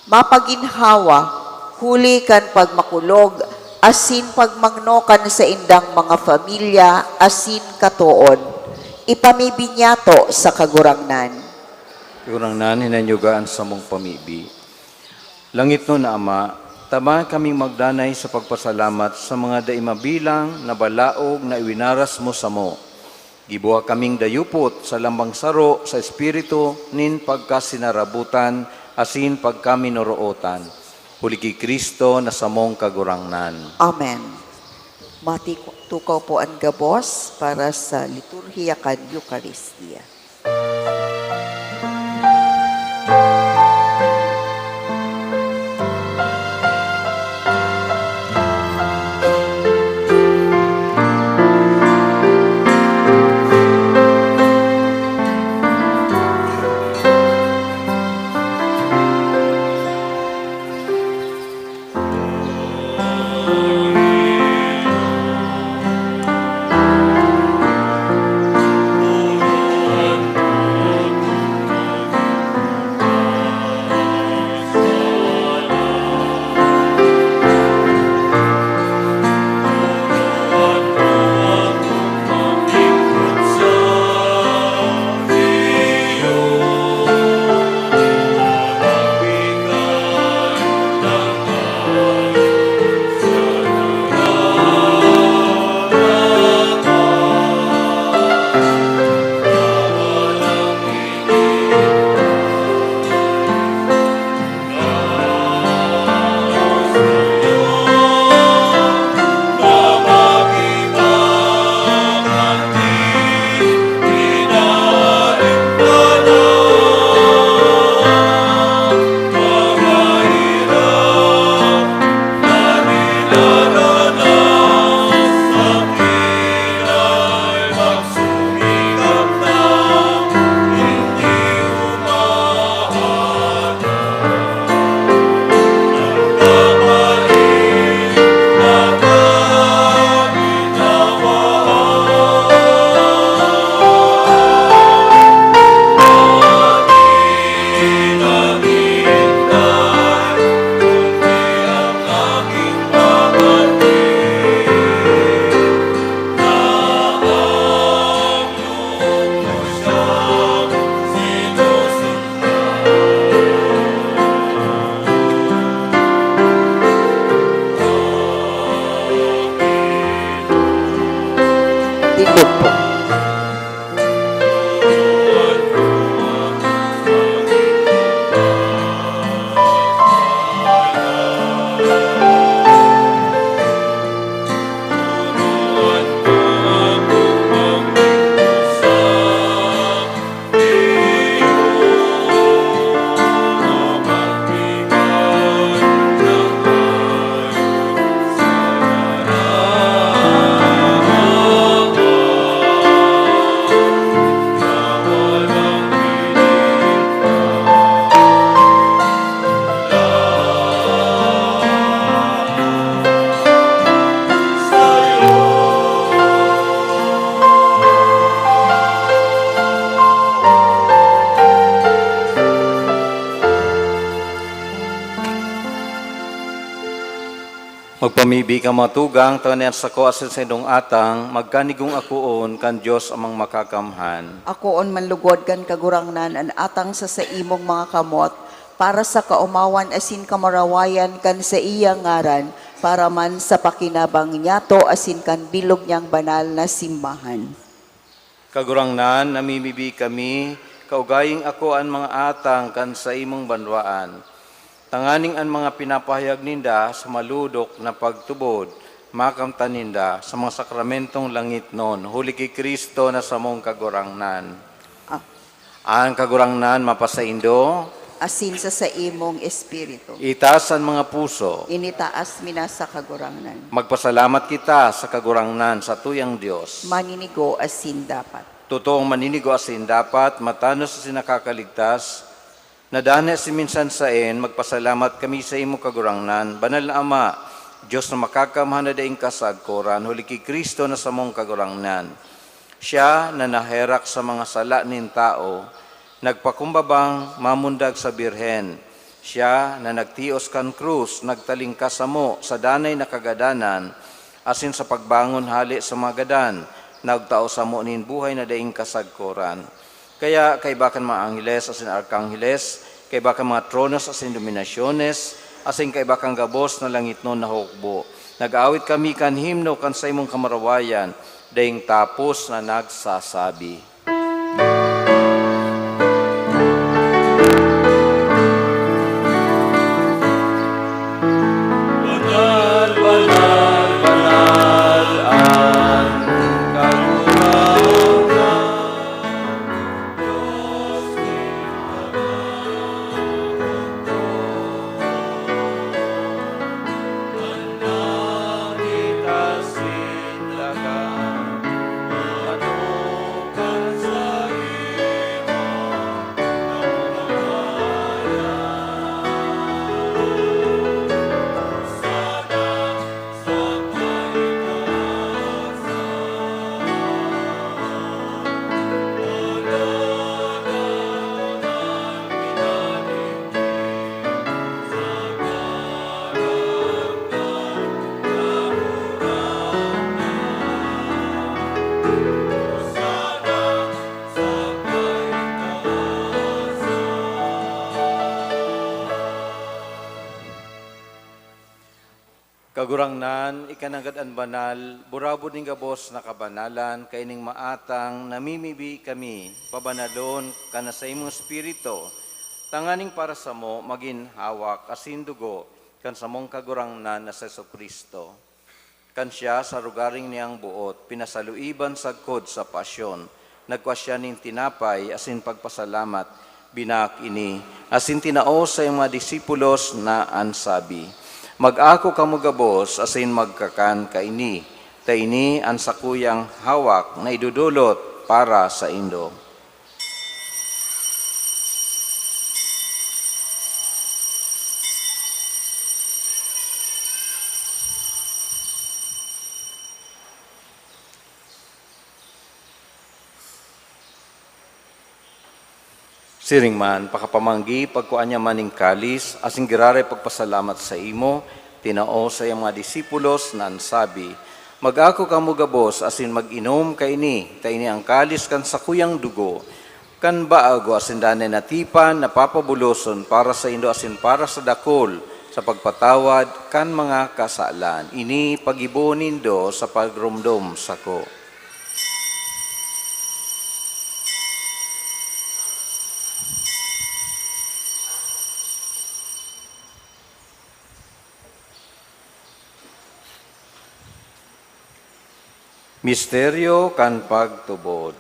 mapaginhawa huli kan pagmakulog asin pagmangno kan saindang mga pamilya asin katoon, ipamibi niyato sa Kagurangnan. Kagurangnan, hinanyuga an samong pamibi. Langitnon na Ama, tabangan kaming magdanay sa pagpasalamat sa mga dai mabilang na balaog na iwinaras mo samo. Gibuha kaming dayupot sa lambang saro sa espiritu nin pagkasinarabotan asin pagkaminorootan, huli ki Cristo na samong Kagurangnan. Amen. Mati-, tukaw po an gabos para sa liturhiya kan Eukaristia. Magpamibi ka, mga tugang, tanganing an sako asin saindong atang magkanigong akoon kan Dios Amang Makakamhan. Akoon man lugod kan Kagurangnan an atang sa saimong mga kamot, para sa kaomawan asin kamurawayan kan saiyang ngaran, para man sa pakinabang niyato asin kan bilog niyang banal na simbahan. Kagurangnan, namimibi kami, kaugaying ako an mga atang kan saimong banwaan, tanganing an mga pinapahayag ninda sa malodok na pagtubod, makamtan ninda sa mga sakramentong langitnon, huli ki Cristo na samong Kagurangnan. Ah. An Kagurangnan mapasaindo. Asin sa saimong espiritu. Itaas an mga puso. Initaas mi na sa Kagurangnan. Magpasalamat kita sa Kagurangnan, satuyang Dios. Maninigo asin dapat. Totoong maninigo asin dapat, matanos asin nakakaligtas, na danay asin minsan saen, magpasalamat kami saimo, Kagurangnan, Banal na Ama, Dios na makakamhan na daing kasagkoran, huli ki Cristo na samong Kagurangnan. Siya na naherak sa mga sala nin tawo, nagpakumbabang mamundag sa Birhen. Siya na nagtios kan krus, nagtalingkas samo sa danay na kagadanan, asin sa pagbangon hale sa mga gadan, nagtao samo nin buhay na daing kasagkoran. Kaya kaiba kan mga angheles asin arkangheles, kaiba kan mga tronos asin dominasyones, asin kaiba kan gabos na langitnon na hukbo, nag-aawit kami kan himno kan saimong kamurawayan, daing tapos na nagsasabi. Banal, banal, banal an Kagurangnan, Dios nin mga bugto. An langit asin daga, madukan saimo. Kagurangnan, ika nanggad an banal, burabod nin gabos na kabanalan, kaining maatang namimibi kami, pabanalon kan na saimong Espiritu, tanganing para samo magin hawak asin dugo kan samong Kagurangnan na si Jesu-Cristo. Kan siya sa rogaring niyang boot pinasaluiban sagkod sa pasyon, nagkua siya nin tinapay asin pagpasalamat, binaak ini, asin tinao sa iyang mga disipulos na an sabi, "Mag-ako kamo gabos asin magkakan kaini, ta ini an sakuyang hawak na idodolot para saindo." Siring man, pakapamanggi, pagkua niya man nin kalis, asin giraray pagpasalamat saimo, tinao sa iyang mga disipulos, na an sabi, "Mag-ako kamo gabos asin mag-inom kaini, ta ini an kalis kan sakuyang dugo, kan bago asin danay na tipan na papabuloson para saindo asin para sa dakul sa pagpatawad kan mga kasalan. Ini paggibohon nindo sa pagromdom sako." Misteryo kan pagtubod.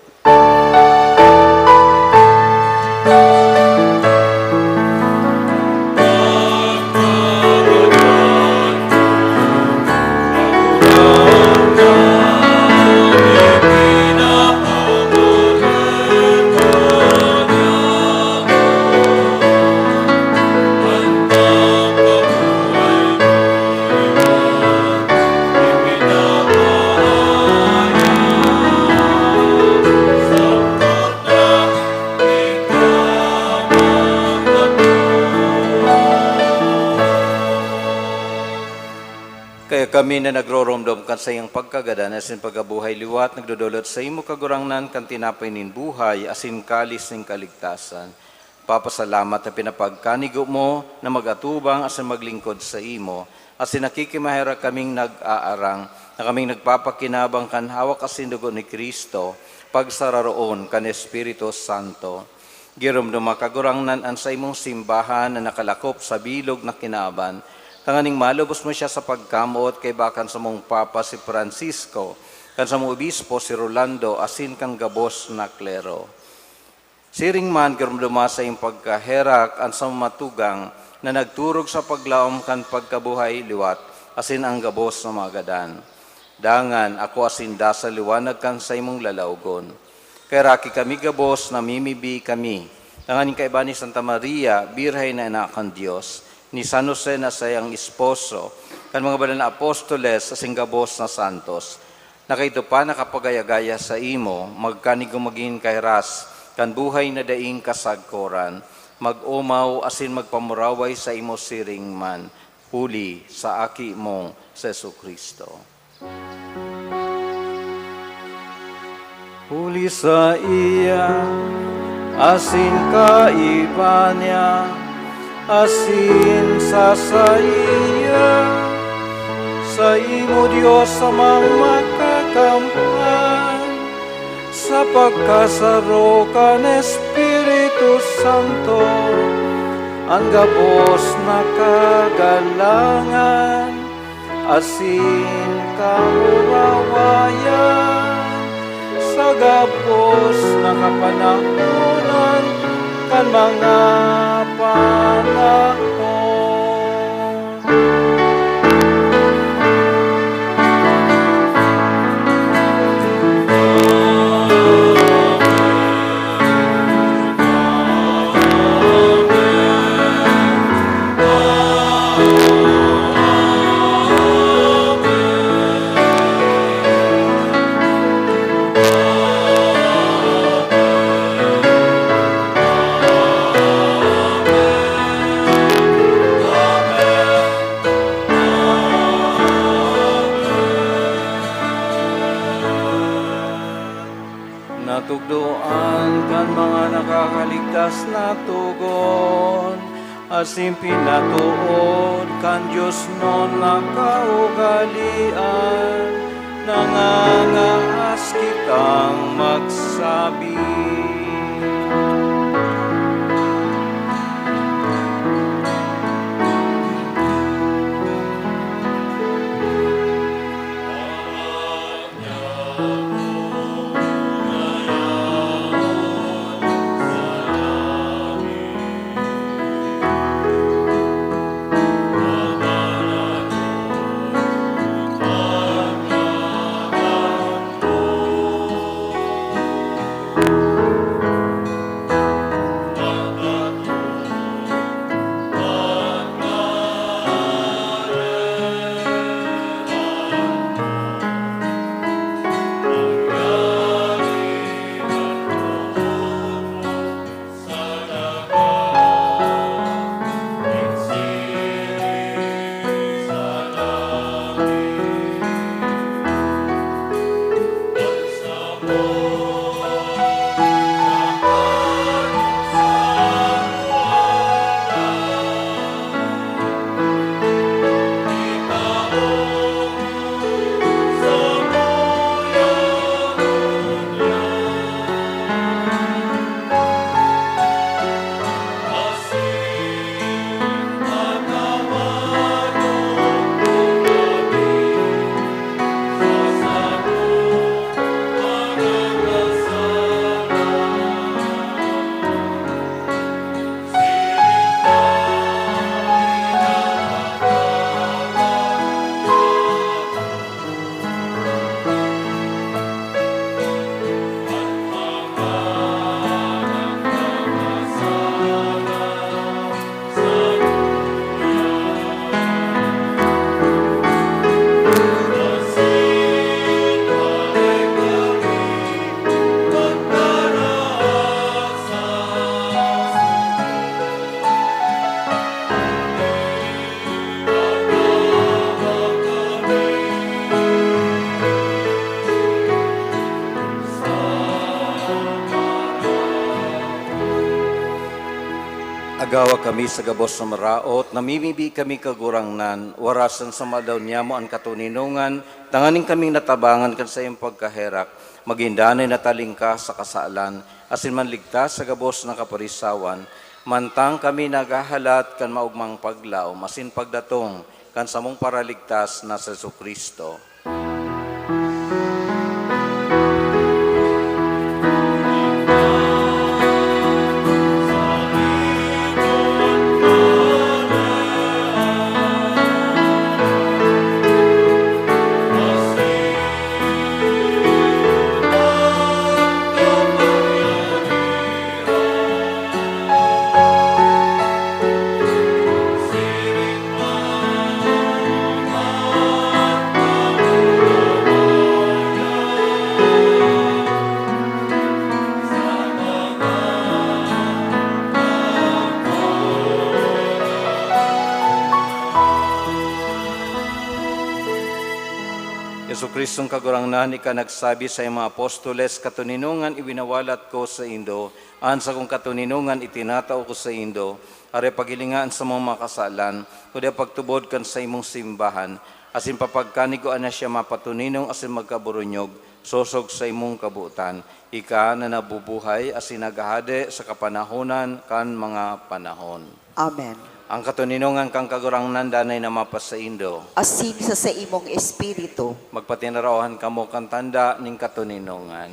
Kami na nagroromdom kan saiyang pagkagadan asin pagkabuhay liwat, nagdodolot saimo, Kagurangnan, kan tinapay nin buhay asin kalis nin kaligtasan. Papasalamat ta pinapagkanigo mo na mag-atubang asin maglingkod saimo, asin nakikimaherak kaming nag-aarang na kaming nagpapakinabang kan hawak asin dugo ni Cristo, pagsararoon kan Espiritu Santo. Giromdoma, Kagurangnan, an saimong simbahan na nakalakop sa bilog na kinaban, tanganing malubos mo siya sa pagkamoot kaiba kan samong Papa si Francisco, kan samong Obispo si Rolando, asin kan gabos na klero. Siring man, giromdoma sa iyong pagkaherak an samong mga tugang na nagturog sa paglaom kan pagkabuhay liwat, asin an gabos na mga gadan. Dangan, ako asin da sa liwanag kan saimong lalawgon. Kaheraki kami gabos, namimibi kami, tanganing kaiba ni Santa Maria, Birhen na Anak kan Dios, ni San Jose na saiyang esposo, kan mga banal na apostoles asin gabos na santos, na kaidto pa nakapagaya-gaya saimo, magkanigo magin kahiras kan buhay na daing kasagkoran, mag-omaw asin magpamuraway saimo siring man, huli sa Aki mo, si Jesu-Cristo. Huli saiya, asin kaiba niya, asin sa saiya, saimo, Dios Amang Makakamhan, sa pagkasaro kan Espiritu Santo, an gabos na kagalangan asin kamurawayan sa gabos na kapanahonan kan mga panahon. Natugdoan kan mga nakakaligtas na togon, asin pinatood kan diosnon na kaugalean, nangangaas kitang magsabi. Agawa kami sa gabos na maraot, namimibi kami, Kagurangnan, warasan sa maalaw niyamo an katoninongan, tanganing kaming natabangan kan saiyang pagkaherak, magin danay na talingka sa kasalan, asin manligtas sa gabos na kaparisawan, mantang kami naghahalat kan maogmang paglaom asin pagdatong kan samong Paraligtas na si Jesu-Cristo. Jesu-Cristong Kagurangnan, ika nagsabi sa iyong mga apostoles, "Katoninongan iwinawalat ko saindo, an sakong katoninongan itinatao ko saindo." Aray paghilinga an samong mga kasalan, kundi pagtubod kan saimong simbahan, asin papagkanigoan na siya mapatoninong asin magkaburunyog, sosog sa imong kabotan, ika na nabubuhay asin naghahade sa kapanahonan kan mga panahon. Amen. Ang katoninongan kan Kagurangnan danay na mapasaindo. Asin sa saimong espiritu. Magpatinaraohan kamo kan tanda nin katoninongan.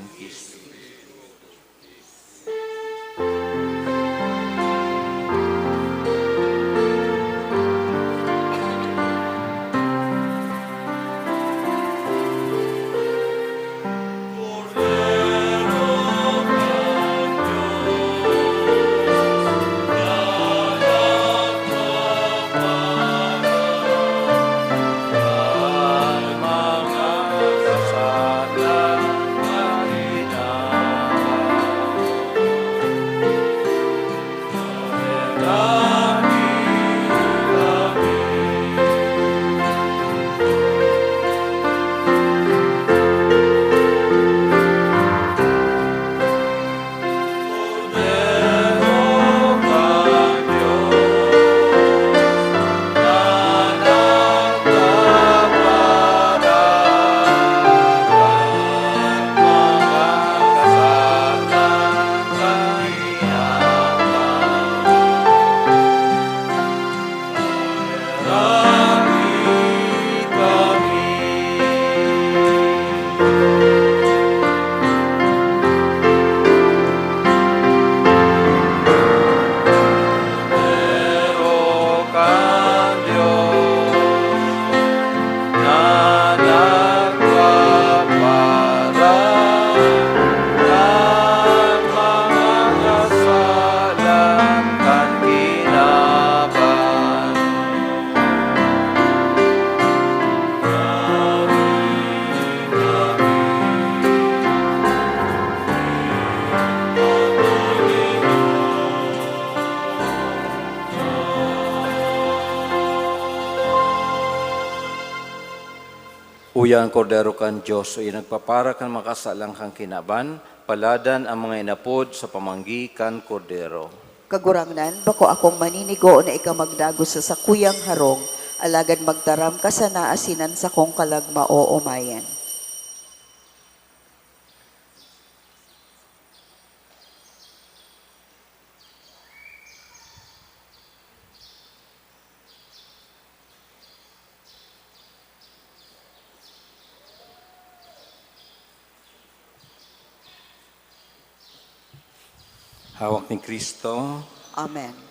Uya an Kordero kan Dios, uya nagpapara kan mga kasalan kan kinaban, paladan an mga inapod sa pamanggi kan Kordero. Kagurangnan, bako akong maninigo na ika magdagos sa sakuyang harong, alagad magtaram ka sana asin an sakong kalag maoomayan. Hawak ni Cristo. Amen.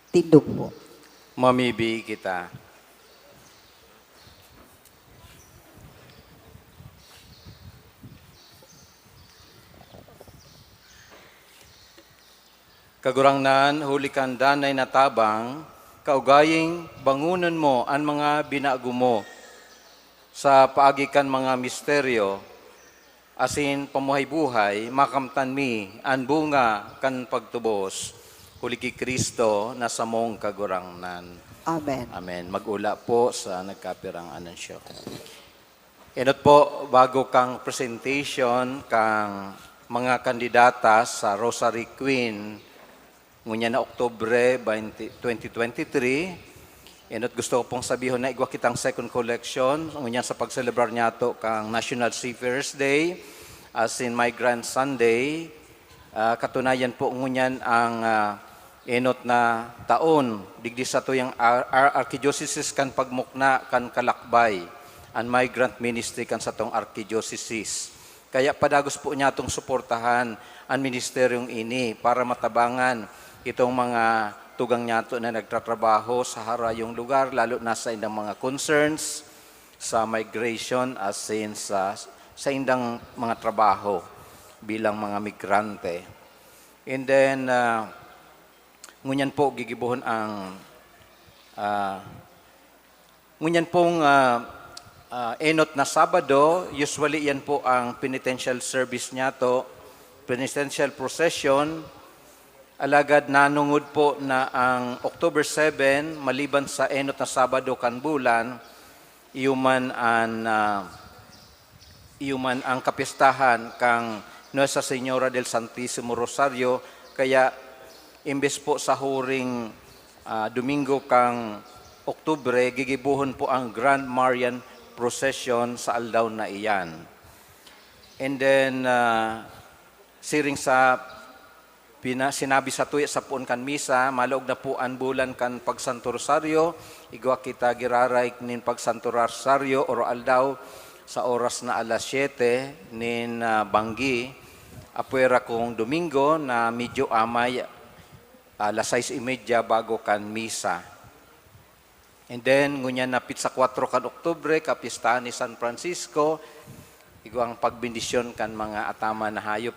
Tindog po. Mamibi kita. Kagurangnan, huli kan danay na tabang, kaugaying bangonon mo an mga binago mo sa paagi kan mga misteryo, asin pamuhay-buhay, makamtan mi an bunga kan pagtubos, huli ki Cristo na samong Kagurangnan. Amen. Amen. Mag-ula po sa nagkapirang anunsyo. Enot po, bago kang presentation kang mga kandidata sa Rosary Queen, ngunyan na Oktubre twenty, twenty twenty-three, enot gusto ko pong sabihon na igwa kitang second collection, ngunyan sa pagselebrar niyato kang National Seafarers Day, asin Migrant Sunday. Ah, katunayan po ngunyan ang, ah, enot na taon, digdi sa tuyang ar-, ar-, arkidiocese kan pagmukna kan kalakbay, an migrant ministry kan satong arkidiocese. Kaya padagos po niyatong suportahan an ministeryong ini para matabangan itong mga tugang niyato na nagtatrabaho sa harayong lugar, lalo na sa indang mga concerns sa migration, asin sa, sa indang mga trabaho bilang mga migrante. And then, ah, ngunyan po gigibohon ang, ah, ngunyan pong, ah, ah, enot na Sabado, usually yan po ang penitential service niyato, penitential procession. Alagad nanungod po na ang October seven, maliban sa enot na Sabado kan bulan, iyo man an, ah, iyo man ang kapistahan kan Nuestra Señora del Santísimo Rosario, kaya imbes po sa huring, ah, Domingo kan Oktubre, gigibohon po ang Grand Marian Procession sa aldaw na iyan. And then, ah, siring sa pina-, sinabi sa tuya sa poon kan misa, malaog na po an bulan kan pagsanto rosaryo. Igwa kita giraray nin pagsanto rosaryo oro-aldaw sa oras na alas siyete nin, ah, banggi, apwera kong Domingo na medyo amay, alas sais y media bago kan misa. And then, ngunyan na pitsa kwatro kan Oktubre, kapistahan ni San Francisco, igwang pagbendisyon kan mga ataman na hayop,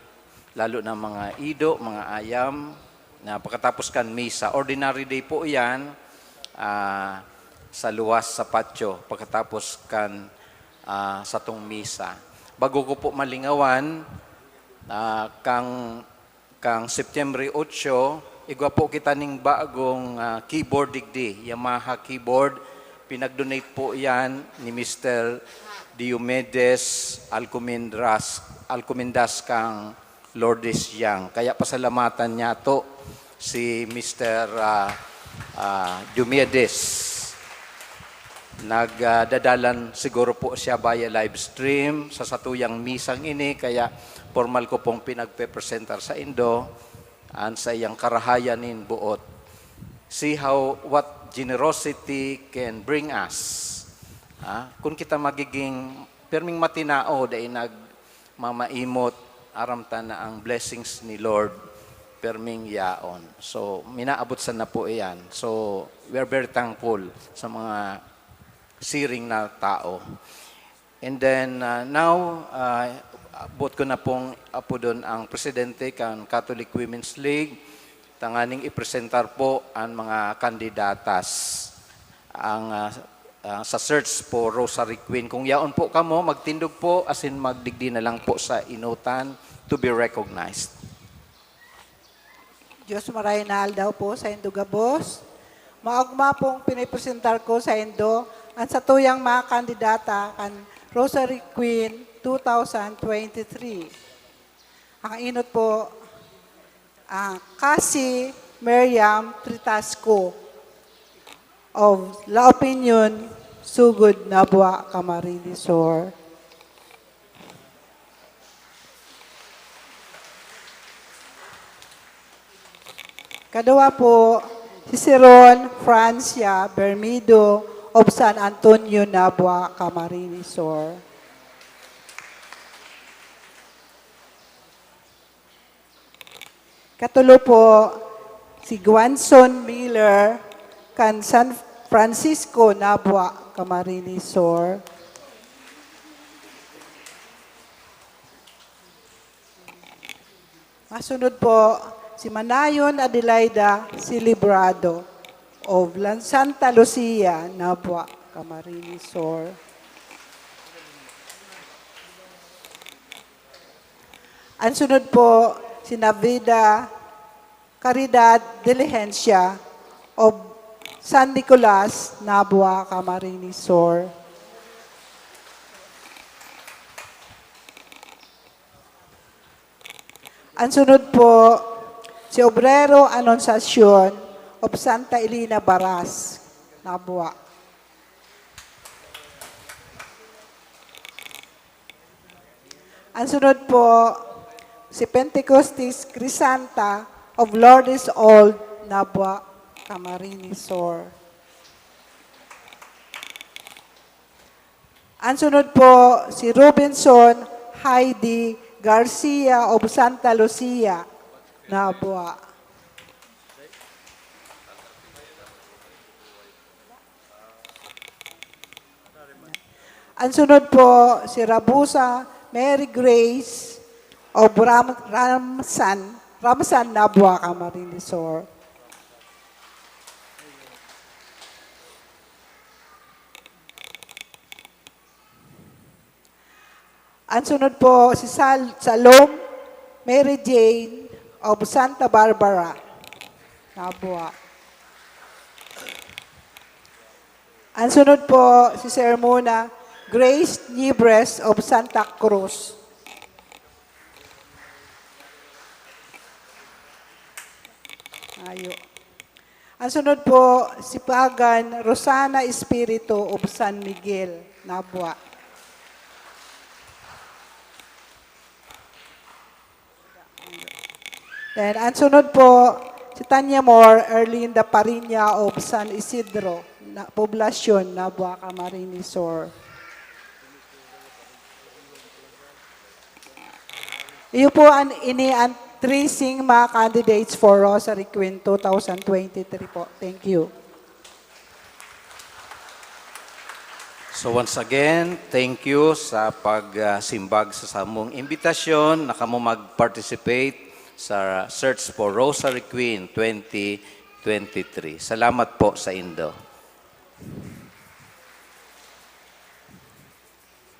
lalo na mga ido, mga ayam, na pagkatapos kan misa. Ordinary day po iyan, ah, sa luwas, sa patio, pagkatapos kan, ah, satong misa. Bago ko po malingawan, ah, kang, kang September otso, igwa po kita ning bagong, ah, keyboard digdi, Yamaha keyboard. Pinag-donate po yan ni Mister Diomedes Alcomendras, Alcomendas kang Lourdes Yang. Kaya pasalamatan niyato si Mister, ah, ah, Diomedes. Nagdadalan siguro po siya via live stream sa satuyang misang ini, kaya formal ko pong pinagpepresentar saindo an saiyang karahayan nin boot. See how, what generosity can bring us. Ah, kun kita magiging pirming matinao, dai nagmamaimot, aram ta na ang blessings ni Lord pirming yaon. So, minaabot sana po iyan. So, we are very thankful sa mga siring na tao. And then, ah, now, ah, boot ko na pong apodon ang presidente kan Catholic Women's League, tanganing ipresentar po an mga kandidatas, ang, ah, ah, sa search for Rosary Queen. Kung yaon po kamo, magtindog po, asin magdigdi na lang po sa inutan to be recognized. Diyos maray na aldaw po saindo gabos. Maogma pong pinipresentar ko saindo an satuyang mga kandidata kan Rosary Queen two thousand twenty-three. Ang enot po, ah, Cassie Miriam Tritasco of La Opinion, Sugod, Nabua, Camarines Sur. Kaduwa po, si Ciron Francia Bermido of San Antonio, Nabua, Camarines Sur. Katulo po, Si Guanzon Miller, kan San Francisco, Nabua, Camarines Sur. Masunod po, si Manayon Adelaida Celebrado of Lan-, Santa Lucia, Nabua, Camarines Sur. Ang sunod po, si Navida Caridad Diligencia of San Nicolas, Nabua, Camarines Sur. Ang sunod po, si Obrero Anonsasyon of Santa Elena, Baras, Nabua. Ang sunod po, si Pentecostes Crisanta of Lourdes Old, Nabua, Camarines Sur. Ang sunod po, si Robinson Heidi Garcia of Santa Lucia, Nabua. Ang sunod po, si Rabusa Mary Grace of Ram-, Ramsan, Ramsan, Nabua, Camarines Sur. Ang sunod po, si Sal-, Salom Mary Jane of Santa Barbara, Nabua. Ang sunod po, si Sir Mona Grace Nibres of Santa Cruz. Ayo. Ang sunod po, si Pagan Rosana Espiritu of San Miguel, Nabua. Then, ang sunod po, si Tanya Moore Erlinda Pariña of San Isidro, na, Poblacion, Nabua, Camarines Sur. Iyo po an, ini ang three Sigma candidates for Rosary Queen twenty twenty-three po. Thank you. So once again, thank you sa pagsimbag sa samong imbitasyon na kamo mag-participate sa Search for Rosary Queen twenty twenty-three. Salamat po sa indo.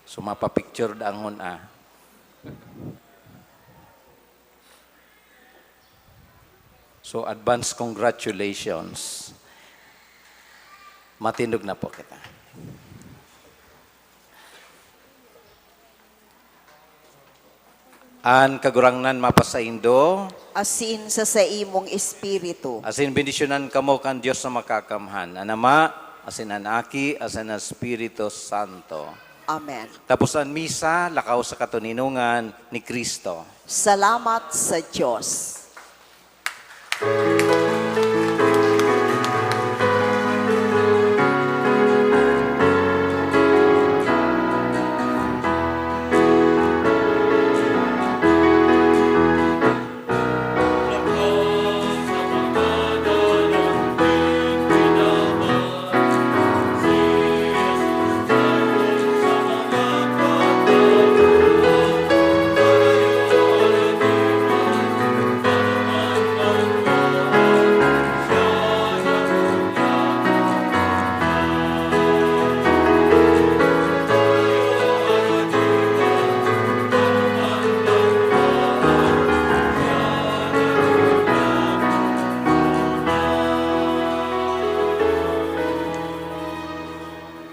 So mapapicture dangon ah. So advance congratulations. Matindog na po kita. An Kagurangnan mapasaindo. Asin sa saimong espiritu. Asin bendisyonan kamo kan Dios na makakamhan, an Ama, asin an Aki, asin an Espiritu Santo. Amen. Tapos an misa, lakaw sa katoninongan ni Kristo. Salamat sa Diyos.